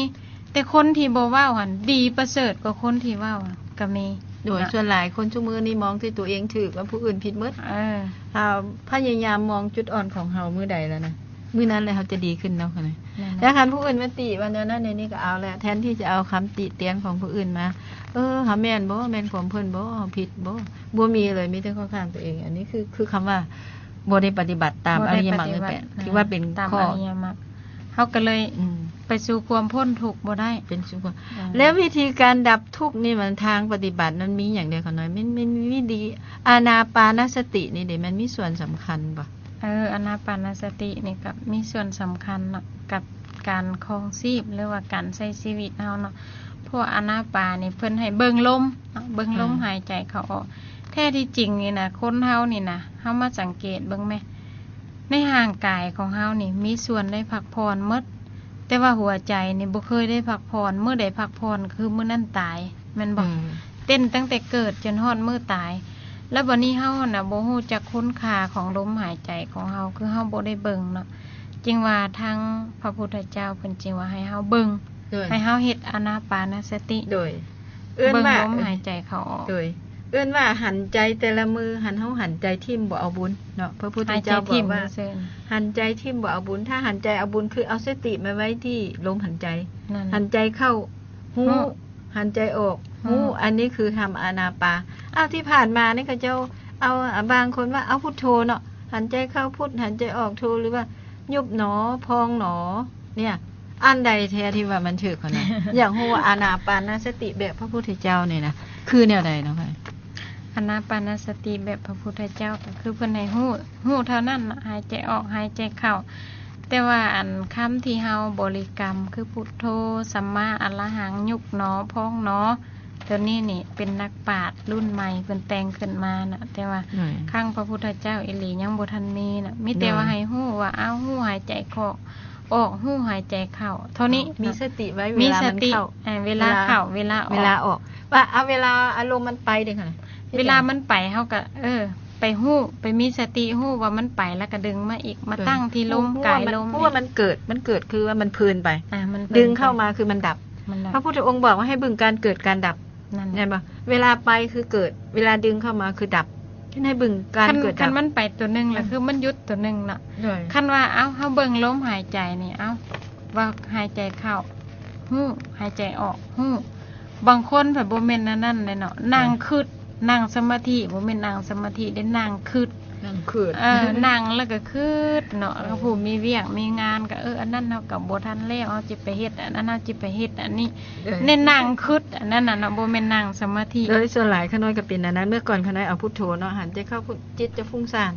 ແຕ່ຄົນທີ່ບໍ່ເວົ້າຫັ້ນ ດີປະເສີດກວ່າຄົນທີ່ເວົ້າຫັ້ນກໍມີ. ໂດຍ ເນາະ ສ່ວນຫຼາຍຄົນຊຸມື້ນີ້ມອງແຕ່ຕົວເອງຖືກ ວ່າຜູ້ອື່ນຜິດໝົດ. ເອີ ຖ້າພະຍາຍາມມອງຈຸດອ່ອນຂອງເຮົາມື້ໃດແລ້ວນະ ມື້ນັ້ນແຫຼະເຮົາຈະດີຂຶ້ນເນາະ. ແລ້ວຄັນຜູ້ອື່ນມາຕິວ່າແນວນັ້ນແນວນີ້ກໍເອົາແຫຼະ ແທນທີ່ຈະເອົາຄຳຕິຕຽນຂອງຜູ້ອື່ນມາ ເອີ ເຮົາແມ່ນບໍ່? ແມ່ນຄວາມເພິ່ນບໍ່? ເຮົາຜິດບໍ່? ບໍ່ມີເລີຍ ມີແຕ່ເຂົ້າຂ້າງຕົວເອງ. ອັນນີ້ຄື ຄືຄຳວ່າ ບໍ່ໄດ້ປະຕິບັດຕາມອະລິຍະມັກ ບໍ່ໄດ້ປະຕິບັດ ທີ່ວ່າເປັນ ອ່າ ຂໍ້ ຕາມອະລິຍະມັກ ເຮົາກໍເລີຍ ອືມ ໄປສູ່ຄວາມພົ້ນທຸກບໍ່ໄດ້ ເປັນສູ່ຄວາມ ອ່າ ແລ້ວວິທີການດັບທຸກນີ້ ມັນທາງປະຕິບັດນັ້ນມີຫຍັງແດ່ຂະນ້ອຍ? ມັນ ມັນມີດີ ອານາປານະສະຕິນີ້ເດ ມັນມີສ່ວນສຳຄັນບໍ່? ເອີ ອານາປານະສະຕິນີ້ກໍມີສ່ວນສຳຄັນເນາະ ກັບການຄອງຊີບ ຫຼືວ່າການໃຊ້ຊີວິດເຮົາເນາະ ເພາະອານາປານີ້ເພິ່ນໃຫ້ເບິ່ງລົມເນາະ ເບິ່ງລົມ ອືມ ຫາຍໃຈເຂົ້າອອກ. ແທ້ທີ່ຈິງນີ້ນະ ຄົນເຮົານີ້ນະ ເຮົາມາສັງເກດເບິ່ງແມ ໃນຮ່າງກາຍຂອງເຮົານີ້ມີສ່ວນໄດ້ພັກຜ່ອນໝົດ ແຕ່ວ່າຫົວໃຈນີ້ບໍ່ເຄີຍໄດ້ພັກຜ່ອນ ມື້ໃດພັກຜ່ອນຄືມື້ນັ້ນຕາຍ ແມ່ນບໍ່? ອືມ ເຕັ້ນຕັ້ງແຕ່ເກີດຈົນຮອດມື້ຕາຍ. ແລ້ວບັດນີ້ເຮົາຫັ້ນນະ ບໍ່ຮູ້ຈັກຄຸນຄ່າຂອງລົມຫາຍໃຈຂອງເຮົາ ຄືເຮົາບໍ່ໄດ້ເບິ່ງເນາະ ຈຶ່ງວ່າທາງພະພຸດທະເຈົ້າເພິ່ນຈຶ່ງວ່າໃຫ້ເຮົາເບິ່ງ ໂດຍ ໃຫ້ເຮົາເຮັດອານາປານະສະຕິ ໂດຍ ເອີ້ນວ່າ ເບິ່ງລົມຫາຍໃຈເຂົ້າອອກ ໂດຍ ເອີ້ນວ່າຫັນໃຈແຕ່ລະມື້ຫັ້ນ ເຮົາຫັນໃຈຖິ້ມບໍ່ເອົາບຸນເນາະ. ພະພຸດທະເຈົ້າບອກວ່າ ຫັນໃຈຖິ້ມບໍ່ເອົາບຸນ ຖ້າຫັນໃຈເອົາບຸນ ຄືເອົາສະຕິມາໄວ້ທີ່ລົມຫາຍໃຈ ຫັນໃຈເຂົ້າ ຮູ້ ຫັນໃຈອອກ ຮູ້ ອັນນີ້ຄືທຳອານາປາ. ອ້າວ ທີ່ຜ່ານມານີ້ເຂົາເຈົ້າເອົາ ບາງຄົນວ່າເອົາພຸດໂທເນາະ ຫັນໃຈເຂົ້າພຸດ ຫັນໃຈອອກໂທ ຫຼືວ່າຍຸບໜໍ ພອງໜໍ ເນຍ ອັນໃດແທ້ທີ່ວ່າມັນຖືກຫັ້ນນະ? ຢາກຮູ້ວ່າອານາປານະສະຕິແບບພະພຸດທະເຈົ້ານີ້ນະ ຄືແນວໃດເນາະ? ອານາປານະສະຕິແບບພະພຸດທະເຈົ້າ ກໍຄືເພິ່ນໃຫ້ຮູ້ ຮູ້ເທົ່ານັ້ນນະ ຫາຍໃຈອອກ ຫາຍໃຈເຂົ້າ. ແຕ່ວ່າອັນຄຳທີ່ເຮົາບໍລິກຳ ຄື ພຸດໂທ ສຳມາອະລະຫັງ ຍຸບໜໍ ພອງໜໍ ໂຕນີ້ນີ້ເປັນນັກປາດລຸ້ນໃໝ່ເພິ່ນແຕ່ງຂຶ້ນມານະ ແຕ່ວ່າ ອືມ ຄັ້ງພະພຸດທະເຈົ້າອີ່ຫຼີຍັງບໍ່ທັນມີນະ ມີແຕ່ວ່າໃຫ້ຮູ້ວ່າ ອ້າວ ຮູ້ຫາຍໃຈເຂົ້າອອກ ຮູ້ຫາຍໃຈເຂົ້າ ເທົ່ານີ້ ມີສະຕິໄວ້ເວລາມັນເຂົ້າ ເວລາເຂົ້າ ເວລາອອກ ເວລາອອກ ວ່າ ເອົາ ເວລາອາລົມມັນໄປເດ້ ເວລາມັນໄປເຮົາກໍ ເອີ ໄປຮູ້ ໄປມີສະຕິຮູ້ວ່າມັນໄປ ແລ້ວກໍດຶງມາອີກ ມາຕັ້ງທີ່ລົມ ກາຍລົມ ຮູ້ວ່າມັນເກີດ ມັນເກີດຄືວ່າມັນເພີນໄປ ດຶງເຂົ້າມາຄືມັນດັບ. ພະພຸດທະອົງບອກວ່າໃຫ້ເບິ່ງການເກີດການດັບ ແມ່ນບໍ່? ເວລາໄປຄືເກີດ ເວລາດຶງເຂົ້າມາຄືດັບ ເຮັດໃຫ້ເບິ່ງການເກີດດັບ. ຄັນມັນໄປຕົວໜຶ່ງລະ ອືມ ຄືມັນຢຸດຕົວໜຶ່ງເນາະ. ຄັນວ່າ ເອົ້າ ເຮົາເບິ່ງລົມຫາຍໃຈນີ້ ເອົ້າ ວ່າຫາຍໃຈເຂົ້າ ຮູ້ ຫາຍໃຈອອກ ຮູ້. ບາງຄົນພັດບໍ່ແມ່ນແນວນັ້ນເດ້ເນາະ ນັ່ງຄຶດ ນັ່ງສະມາທິ ບໍ່ແມ່ນນັ່ງສະມາທິເດ້ ນັ່ງຄຶດ ນັ່ງຄຶດ ເອີ ນັ່ງແລ້ວກໍຄຶດເນາະ. ເອີ ຜູ້ມີວຽກມີງານກໍ ເອີ ອັນນັ້ນເຮົາກໍບໍ່ທັນແລ້ວ ເຮົາຊິໄປເຮັດອັນນັ້ນ ເຮົາຊິໄປເຮັດອັນນີ້ ແນວນັ່ງຄຶດອັນນັ້ນນະເນາະ ບໍ່ແມ່ນນັ່ງສະມາທິ. ໂດຍສ່ວນຫຼາຍຂະນ້ອຍກໍເປັນອັນນັ້ນ ເມື່ອກ່ອນຂະນ້ອຍເອົາພຸດໂທເນາະ ຫັນໃຈເຂົ້າພຸດ ຈິດຈະຟຸ້ງສ້ານ.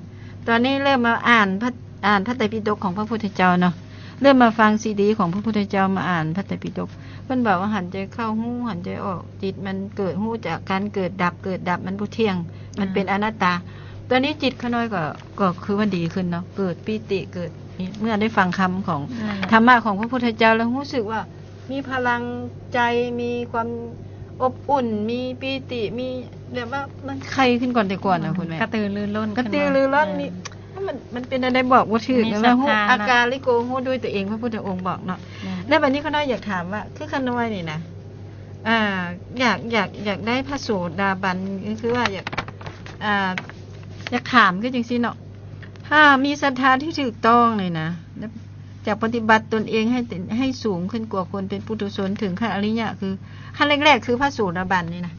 ຕອນນີ້ເລີ່ມມາອ່ານພະ ອ່ານພະໄຕປິດົກຂອງພະພຸດທະເຈົ້າເນາະ ເລີ່ມມາຟັງຊີດີຂອງພະພຸດທະເຈົ້າ ມາອ່ານພະໄຕປິດົກ ເພິ່ນບອກວ່າຫັນໃຈເຂົ້າຮູ້ ຫັນໃຈອອກ ຈິດມັນເກີດ ຮູ້ຈັກການເກີດດັບ ເກີດດັບມັນບໍ່ທ່ຽງ ມັນເປັນ ອາ ອະນັດຕາ. ຕອນນີ້ຈິດຂ້ານ້ອຍກໍ ກໍຄືວ່າດີຂຶ້ນເນາະ, ເກີດປີຕິ ເກີດ ເມື່ອໄດ້ຟັງຄຳຂອງ ນັ້ນແຫຼະ ທຳມະຂອງພະພຸດທະເຈົ້າ ແລ້ວຮູ້ສຶກວ່າມີພະລັງໃຈ ມີຄວາມອົບອຸ່ນ ມີປີຕິ ມີແບບວ່າມັນໄຄຂຶ້ນກ່ອນແຕ່ກ່ອນນະ ອືມ ຄຸນແມ່ ກະຕືລືລົ້ນ ກະຕືລືລົ້ນ ຂຶ້ນມາ ມີ ເອີ ມັນ ມັນເປັນອັນໃດບອກບໍ່ຖືກ ມີສັດທາເນາະ ອາກາລິໂກ ຮູ້ດ້ວຍຕົວເອງ ພະພຸດທະອົງບອກເນາະ. ແມ່ນ ແລ້ວບັດນີ້ຂ້ານ້ອຍຢາກຖາມວ່າ ຄືຂ້ານ້ອຍນີ້ນະ ອ່າ ຢາກ ຢາກ ຢາກໄດ້ພະໂສດາບັນ ຄືວ່າຢາກ ອ່າ ຢາກຖາມຄືຈັ່ງຊີ້ເນາະ ຖ້າມີສັດທາທີ່ຖືກຕ້ອງນີ້ນະ ຈະປະຕິບັດຕົນເອງໃຫ້ ໃຫ້ສູງຂຶ້ນກວ່າຄົນເປັນປຸຖຸຊົນ ເຖິງຂັ້ນອະລິຍະ ຄືຂັ້ນແລກໆ ຄືພະໂສດາບັນນີ້ນະ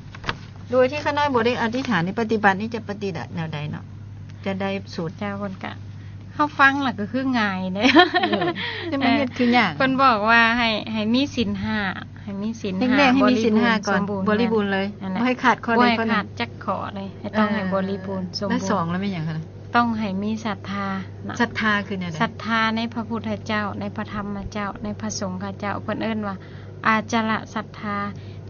ໂດຍທີ່ຂ້ານ້ອຍບໍ່ໄດ້ອະທິຖານນີ້ ປະຕິບັດນີ້ຈະປະຕິບັດແນວໃດເນາະ ຈະໄດ້ສູດ? ເຈົ້າ ເພິ່ນກະ ເຮົາຟັງແລ້ວກໍຄືງ່າຍເດ້ ເອີ ແຕ່ມາເຮັດຄືຍາກ. ເພິ່ນບອກວ່າໃຫ້ ໃຫ້ມີສິນຫ້າ ໃຫ້ມີສິນຫ້າ ແລກໆ ໃຫ້ມີສິນຫ້າກ່ອນ ບໍລິບູນ ສມບູນ ບໍລິບູນເລີຍ ນັ້ນແຫຼະ ບໍ່ໃຫ້ຂາດຂໍ້ໃດ ບໍ່ໃຫ້ຂາດຈັກຂໍ້ເລີຍ ໃຫ້ ເອີ ຕ້ອງໃຫ້ບໍລິບູນ ສົມບູນ. ແລະສອງແລ້ວແມ່ນຫຍັງຄະ? ຕ້ອງໃຫ້ມີສັດທາເນາະ. ສັດທາຄືແນວໃດ? ສັດທາໃນພະພຸດທະເຈົ້າ ໃນພະທຳມະເຈົ້າ ໃນພະສົງຄະເຈົ້າ ເພິ່ນເອີ້ນວ່າ ອາຈະລະສັດທາ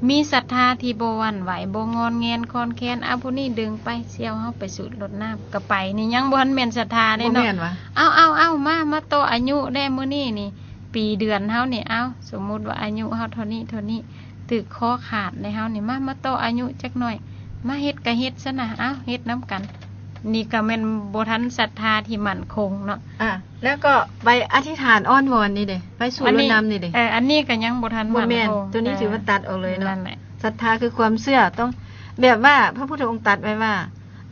ມີສັດທາທີ່ບໍ່ຫວັ່ນໄຫວ ບໍ່ງອນແງນຄອນແຄນ ອາ ຜູ້ນີ້ດຶງໄປ ສ່ຽວເຮົາໄປສູດລົດນ້ຳ ກໍໄປ ນີ້ຍັງບໍ່ທັນແມ່ນສັດທາເດ້ເນາະ. ບໍ່ແມ່ນຫວາ? ເອົາ ເອົາ ເອົາ ມາ ມາຕໍ່ອາຍຸແດ່ ມື້ນີ້ນີ້ ປີເດືອນເຮົານີ້ ເອົາ ສົມມຸດວ່າອາຍຸເຮົາເທົ່ານີ້ເທົ່ານີ້ ຖືກຄໍຂາດໃນເຮົານີ້ ມາ ມາຕໍ່ອາຍຸຈັກໜ້ອຍ ມາເຮັດກະເຮັດຊະນະ ເອົາ ເຮັດນຳກັນ. ນີ້ກໍແມ່ນບໍ່ທັນສັດທາທີ່ໝັ້ນຄົງເນາະ. ອາ ແລ້ວກໍໄປອະທິຖານອ້ອນວອນນີ້ເດ ໄປສູດລົດນ້ຳນີ້ເດ. ເອີ ອັນນີ້ກໍຍັງບໍ່ທັນໝັ້ນຄົງ. ບໍ່ແມ່ນ ໂຕນີ້ຖືວ່າຕັດອອກເລີຍເນາະ. ສັດທາຄືຄວາມເຊື່ອ ຕ້ອງ ແບບວ່າພະພຸດທະອົງຕັດໄວ້ວ່າ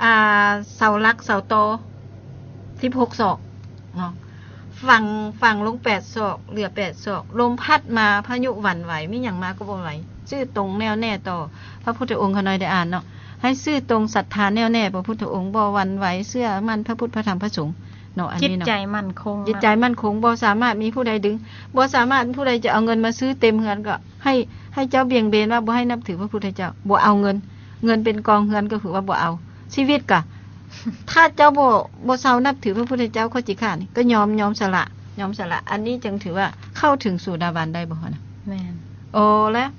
ອ່າ ເສົາຫຼັກເສົາຕໍ ສິບຫົກສອກເນາະ ຝັງ ຝັງລົງແປດສອກ ເຫຼືອແປດສອກ ລົມພັດມາ ພາຍຸຫວັ່ນໄຫວ ມີຫຍັງມາກໍບໍ່ໄຫວ ຊື່ຕົງແນ່ວແນ່ຕໍ່ພະພຸດທະອົງ. ຂ້ານ້ອຍໄດ້ອ່ານເນາະ ໃຫ້ຊື່ຕົງ ສັດທາແນ່ວແນ່ພະພຸດທະອົງ ບໍ່ຫວັ່ນໄຫວ ເຊື່ອໝັ້ນພະພຸດ ພະທຳ ພະສົງເນາະ. ອັນນີ້ເນາະ ຈິດໃຈໝັ້ນຄົງ ຈິດໃຈໝັ້ນຄົງ ບໍ່ສາມາດມີຜູ້ໃດດຶງ ບໍ່ສາມາດຜູ້ໃດຈະເອົາເງິນມາຊື້ເຕັມເຮືອນ ກໍໃຫ້ ໃຫ້ເຈົ້າບຽງເບນວ່າບໍ່ໃຫ້ນັບຖືພະພຸດທະເຈົ້າ ບໍ່ເອົາເງິນ ເງິນເປັນກອງເຮືອນກໍຄືວ່າບໍ່ເອົາ. ຊີວິດກະ ຖ້າເຈົ້າບໍ່ ບໍ່ເຊົານັບຖືພະພຸດທະເຈົ້າ ຂ້ອຍຊິຂ້ານີ້ ກໍຍອມ ຍອມສະຫຼະ ຍອມສະຫຼະ ອັນນີ້ຈຶ່ງຖືວ່າເຂົ້າເຖິງໂສດາບັນໄດ້ບໍ່ຫັ້ນນະ? ແມ່ນ. ໂອ ແລະ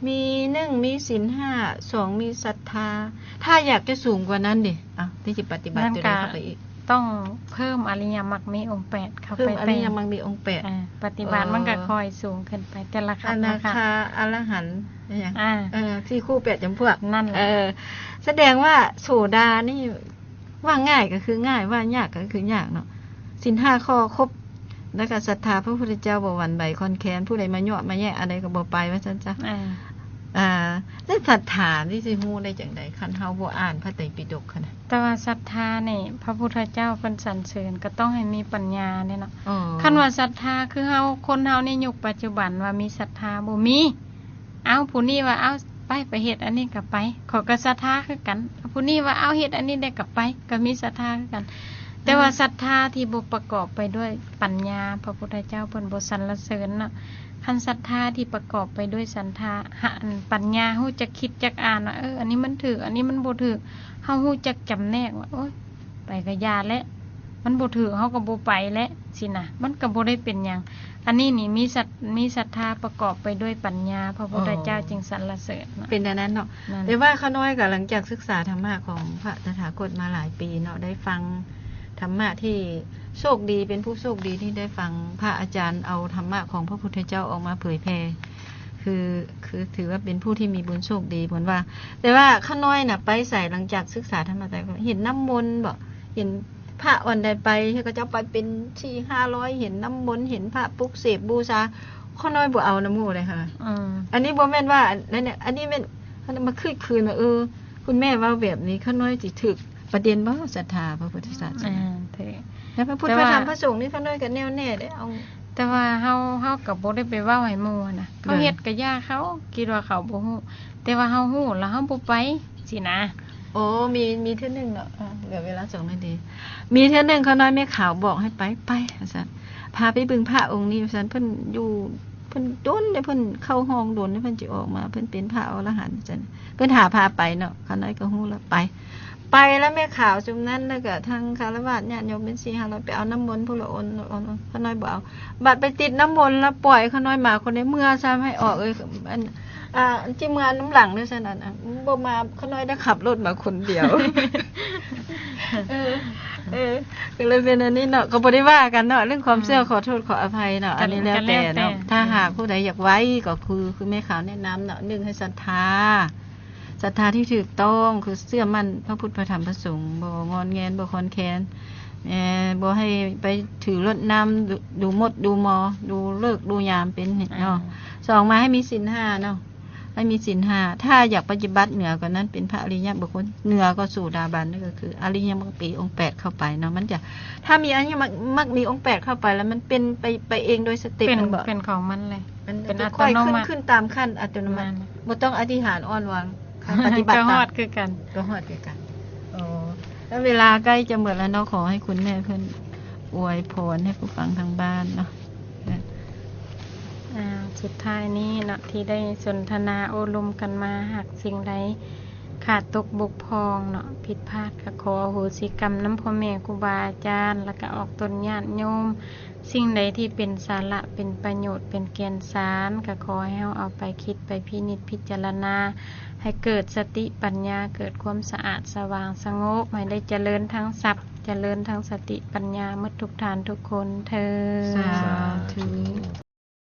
ມີ ໜຶ່ງ ມີສິນຫ້າ ສອງ ມີສັດທາ ຖ້າຢາກຈະສູງກວ່ານັ້ນເດ? ເອົ້າ ທີ່ຈະປະຕິບັດຕົວໃດເຂົ້າໄປອີກ? ຕ້ອງເພີ່ມອະລິຍະມັກມີອົງແປດເຂົ້າໄປ ເພີ່ມອະລິຍະມັກມີອົງແປດ ປະຕິບັດ ເອີ ມັນກໍຄ່ອຍສູງຂຶ້ນໄປແຕ່ລະຂັ້ນ ອະນາຄາ ອະລະຫັນ ອີຫຍັງ ອ່າ ເອີ ສີ່ຄູ່ແປດຈຳພວກ ນັ້ນແຫຼະ ເອີ ສະແດງວ່າໂສດານີ້ ວ່າງ່າຍກໍຄືງ່າຍ ວ່າຍາກກໍຄືຍາກເນາະ. ສິນຫ້າຂໍ້ຄົບ ແລ້ວກໍສັດທາພະພຸດທະເຈົ້າ ບໍ່ຫວັ່ນໄຫວຄອນແຄນ ຜູ້ໃດມາຍົວະມາແຍະອັນໃດກໍບໍ່ໄປ ວ່າຊັ້ນຊະ. ອ່າ ອ່າ ແລ້ວສັດທານີ້ຊິຮູ້ໄດ້ຈັ່ງໃດ ຄັນເຮົາບໍ່ອ່ານພະໄຕປິດົກຫັ້ນນະ? ແຕ່ວ່າສັດທານີ້ ພະພຸດທະເຈົ້າເພິ່ນສັນເສີນ ກໍຕ້ອງໃຫ້ມີປັນຍາເດ້ເນາະ. ອໍ ຄັນວ່າສັດທາຄືເຮົາ ຄົນເຮົາໃນຍຸກປັດຈຸບັນວ່າມີສັດທາ ບໍ່ມີ. ເອົ້າ ຜູ້ນີ້ວ່າ ເອົ້າ ໄປ ໄປເຮັດອັນນີ້ກໍໄປ ຂ້ອຍກໍສັດທາຄືກັນ. ຜູ້ນີ້ວ່າ ເອົ້າ ເຮັດອັນນີ້ໄດ້ກໍໄປ ກໍມີສັດທາຄືກັນ. ແຕ່ວ່າ ອືມ ສັດທາທີ່ບໍ່ປະກອບໄປດ້ວຍປັນຍາ ພະພຸດທະເຈົ້າເພິ່ນບໍ່ສັນລະເສີນເນາະ. ຄັນສັດທາທີ່ປະກອບໄປດ້ວຍສັນທາ ຫະ ອັນ ປັນຍາ ຮູ້ຈັກຄິດຈັກອ່ານວ່າ ເອີ ອັນນີ້ມັນຖືກ ອັນນີ້ມັນບໍ່ຖືກ ເຮົາຮູ້ຈັກຈຳແນກວ່າ ໂອ້ຍ ໄປກະຢ່າແຫຼະ ມັນບໍ່ຖືກ ເຮົາກໍບໍ່ໄປແຫຼະ ຊີ້ນະ ມັນກໍບໍ່ໄດ້ເປັນຫຍັງ. ອັນນີ້ນີ້ມີສັດ ມີສັດທາປະກອບໄປດ້ວຍປັນຍາ ພະພຸດທະເຈົ້າ ອໍ ຈຶ່ງສັນລະເສີນເນາະ. ເປັນແນວນັ້ນເນາະ. ແຕ່ວ່າຂ້ານ້ອຍກໍຫຼັງຈາກສຶກສາທຳມະຂອງພະຕະຖາຄົດມາຫຼາຍປີເນາະ ໄດ້ຟັງທຳມະທີ່ໂຊກດີ ເປັນຜູ້ໂຊກດີທີ່ໄດ້ຟັງພະອາຈານເອົາທຳມະຂອງພະພຸດທະເຈົ້າອອກມາເຜີຍແຜ່ ຄື ຄືຖືວ່າເປັນຜູ້ທີ່ມີບຸນໂຊກດີ ເພິ່ນວ່າ. ແຕ່ວ່າຂ້ານ້ອຍນະໄປໃສ ຫຼັງຈາກສຶກສາທຳມະ ແຕ່ເຫັນນ້ຳມົນບໍ ເຫັນພະອັນໃດໄປ ເຂົາເຈົ້າໄປເປັນສີ່ຫ້າຮ້ອຍ ເຫັນນ້ຳມົນ ເຫັນພະປຸກເສກບູຊາ ຂ້ານ້ອຍບໍ່ເອົານຳໝູ່ເດ້. ອືມ ອັນນີ້ບໍ່ແມ່ນວ່າ ອັນ ອັນນີ້ແມ່ນ ມາຄຶກຄື້ນວ່າ ເອີ ຄຸນແມ່ເວົ້າແບບນີ້ ຂ້ານ້ອຍຊິຖືກປະເດັນບໍ່ ສັດທາພະພຸດທະສາສະໜາ? ອ່າ ຖືກ. ແລ້ວພະພຸດ ແຕ່ວ່າ ພະທຳ ພະສົງນີ້ ຂ້ານ້ອຍກໍແນ່ວແນ່ເດ້ ເອົາ ແຕ່ວ່າເຮົາ ເຮົາກໍບໍ່ໄດ້ໄປເວົ້າໃຫ້ໝູ່ຫັ້ນນະ ເຂົາເຮັດກໍຢ່າເຂົາ ຄິດວ່າເຂົາບໍ່ຮູ້ ແຕ່ວ່າເຮົາຮູ້ແລ້ວເຮົາບໍ່ໄປ ຊີ້ນະ. ໂອ້ ມີ ມີເທື່ອໜຶ່ງເນາະ ເອີ ເຫຼືອເວລາສອງນາທີ ມີເທື່ອໜຶ່ງຂ້ານ້ອຍແມ່ຂາວບອກໃຫ້ໄປ ໄປ ວ່າຊັ້ນ ພາໄປເບິ່ງພະອົງນີ້ ວ່າຊັ້ນ ເພິ່ນຢູ່ ເພິ່ນດົນເດ້ ເພິ່ນເຂົ້າຫ້ອງດົນເດ້ ເພິ່ນຊິອອກມາ ເພິ່ນເປັນພະອໍລະຫັນ ວ່າຊັ້ນ ເພິ່ນຫາພາໄປເນາະ ຂ້ານ້ອຍກໍຮູ້ແລ້ວ ໄປ ໄປແລ້ວແມ່ຂາວຊຸມນັ້ນ ແລ້ວກໍທັງຄາລະວາດຍາດໂຍມເປັນສີ່ຫ້າຮ້ອຍ ໄປເອົານ້ຳມົນພຸ້ນລະ ໂອນ ໂອນ ຂ້ານ້ອຍບໍ່ເອົາ ບັດໄປຕິດນ້ຳມົນລະ ປ່ອຍຂ້ານ້ອຍມາຄົນດຽວ ເມືອຊະ ໃຫ້ອອກເອີຍ ອັນ ອ່າ ຊິເມືອນຳຫຼັງເດີຊັ້ນ ອັນ ບໍ່ມາ ຂ້ານ້ອຍໄດ້ຂັບລົດມາຄົນດຽວ. ເອີ ເອີ ກໍເລີຍເປັນອັນນີ້ເນາະ ກໍບໍ່ໄດ້ວ່າກັນເນາະ ເລື່ອງຄວາມເຊື່ອ ອືມ ຂໍໂທດຂໍອະໄພເນາະ ກໍ ອັນນີ້ແລ້ວແຕ່ເນາະ ກໍແລ້ວແຕ່ ຖ້າຫາກຜູ້ໃດຢາກໄຫວ້ ກໍຄື ຄືແມ່ຂາວແນະນຳເນາະ ໜຶ່ງ ໃຫ້ສັດທາ ສັດທາທີ່ຖືກຕ້ອງ ຄືເຊື່ອໝັ້ນພະພຸດພະທຳພະສົງ ບໍ່ງອນແງນ ບໍ່ຄອນແຄນ ແມ່ນ ບໍ່ໃຫ້ໄປຖືລົດນຳ ດູ ດູມົດດູໝໍ ດູເລີກດູຍາມເປັນເນາະ. ອ່າ ສອງມາໃຫ້ມີສິນຫ້າເນາະ ໃຫ້ມີສິນຫ້າ ຖ້າຢາກປະຕິບັດເໜືອກວ່ານັ້ນ ເປັນພະອະລິຍະບຸກຄົນ ເໜືອກວ່າໂສດາບັນ ກໍຄືອະລິຍະມັກມີອົງແປດເຂົ້າໄປເນາະ ມັນຈະ ຖ້າມີອະລິຍະມັກ ມັກມີອົງແປດເຂົ້າໄປ ແລ້ວມັນເປັນໄປ ໄປເອງໂດຍສະເຕັບ ເປັນ ແມ່ນບໍ່? ເປັນຂອງມັນເລີຍ ມັນ ເປັນອັດຕະໂນມັດ ຄ່ອຍຂຶ້ນ ຂຶ້ນຕາມຂັ້ນອັດຕະໂນມັດ ແມ່ນ ບໍ່ຕ້ອງອະທິຖານອ້ອນວອນ ເຮົາປະຕິບັດ ກໍຮອດຄືກັນ ກໍຮອດຄືກັນ. ອໍ ແລ້ວເວລາໃກ້ຈະໝົດແລ້ວເນາະ ຂໍໃຫ້ຄຸນແມ່ເພິ່ນອວຍພອນໃຫ້ຜູ້ຟັງທາງບ້ານເນາະ. ອ່າ ສຸດທ້າຍນີ້ເນາະ ທີ່ໄດ້ສົນທະນາໂອ້ລົມກັນມາ ຫາກສິ່ງໃດຂາດຕົກບົກຜ່ອງເນາະ ຜິດພາດ ກໍຂໍອະໂຫສິກຳນຳພໍ່ແມ່ຄູບາອາຈານ ແລ້ວກໍອອກຕົນຍາດໂຍມ. ສິ່ງໃດທີ່ເປັນສາລະ ເປັນປະໂຫຍດ ເປັນແກ່ນສານ ກໍຂໍໃຫ້ເຮົາເອົາໄປຄິດ ໄປພິນິດພິຈາລະນາ ໃຫ້ເກີດສະຕິປັນຍາ ເກີດຄວາມສະອາດສະຫວ່າງສະຫງົບ ໃຫ້ໄດ້ຈະເລີນທັງຊັບ ຈະເລີນທັງສະຕິປັນຍາ ໝົດທຸກທ່ານທຸກຄົນເທີ້ນ. ສາທຸ.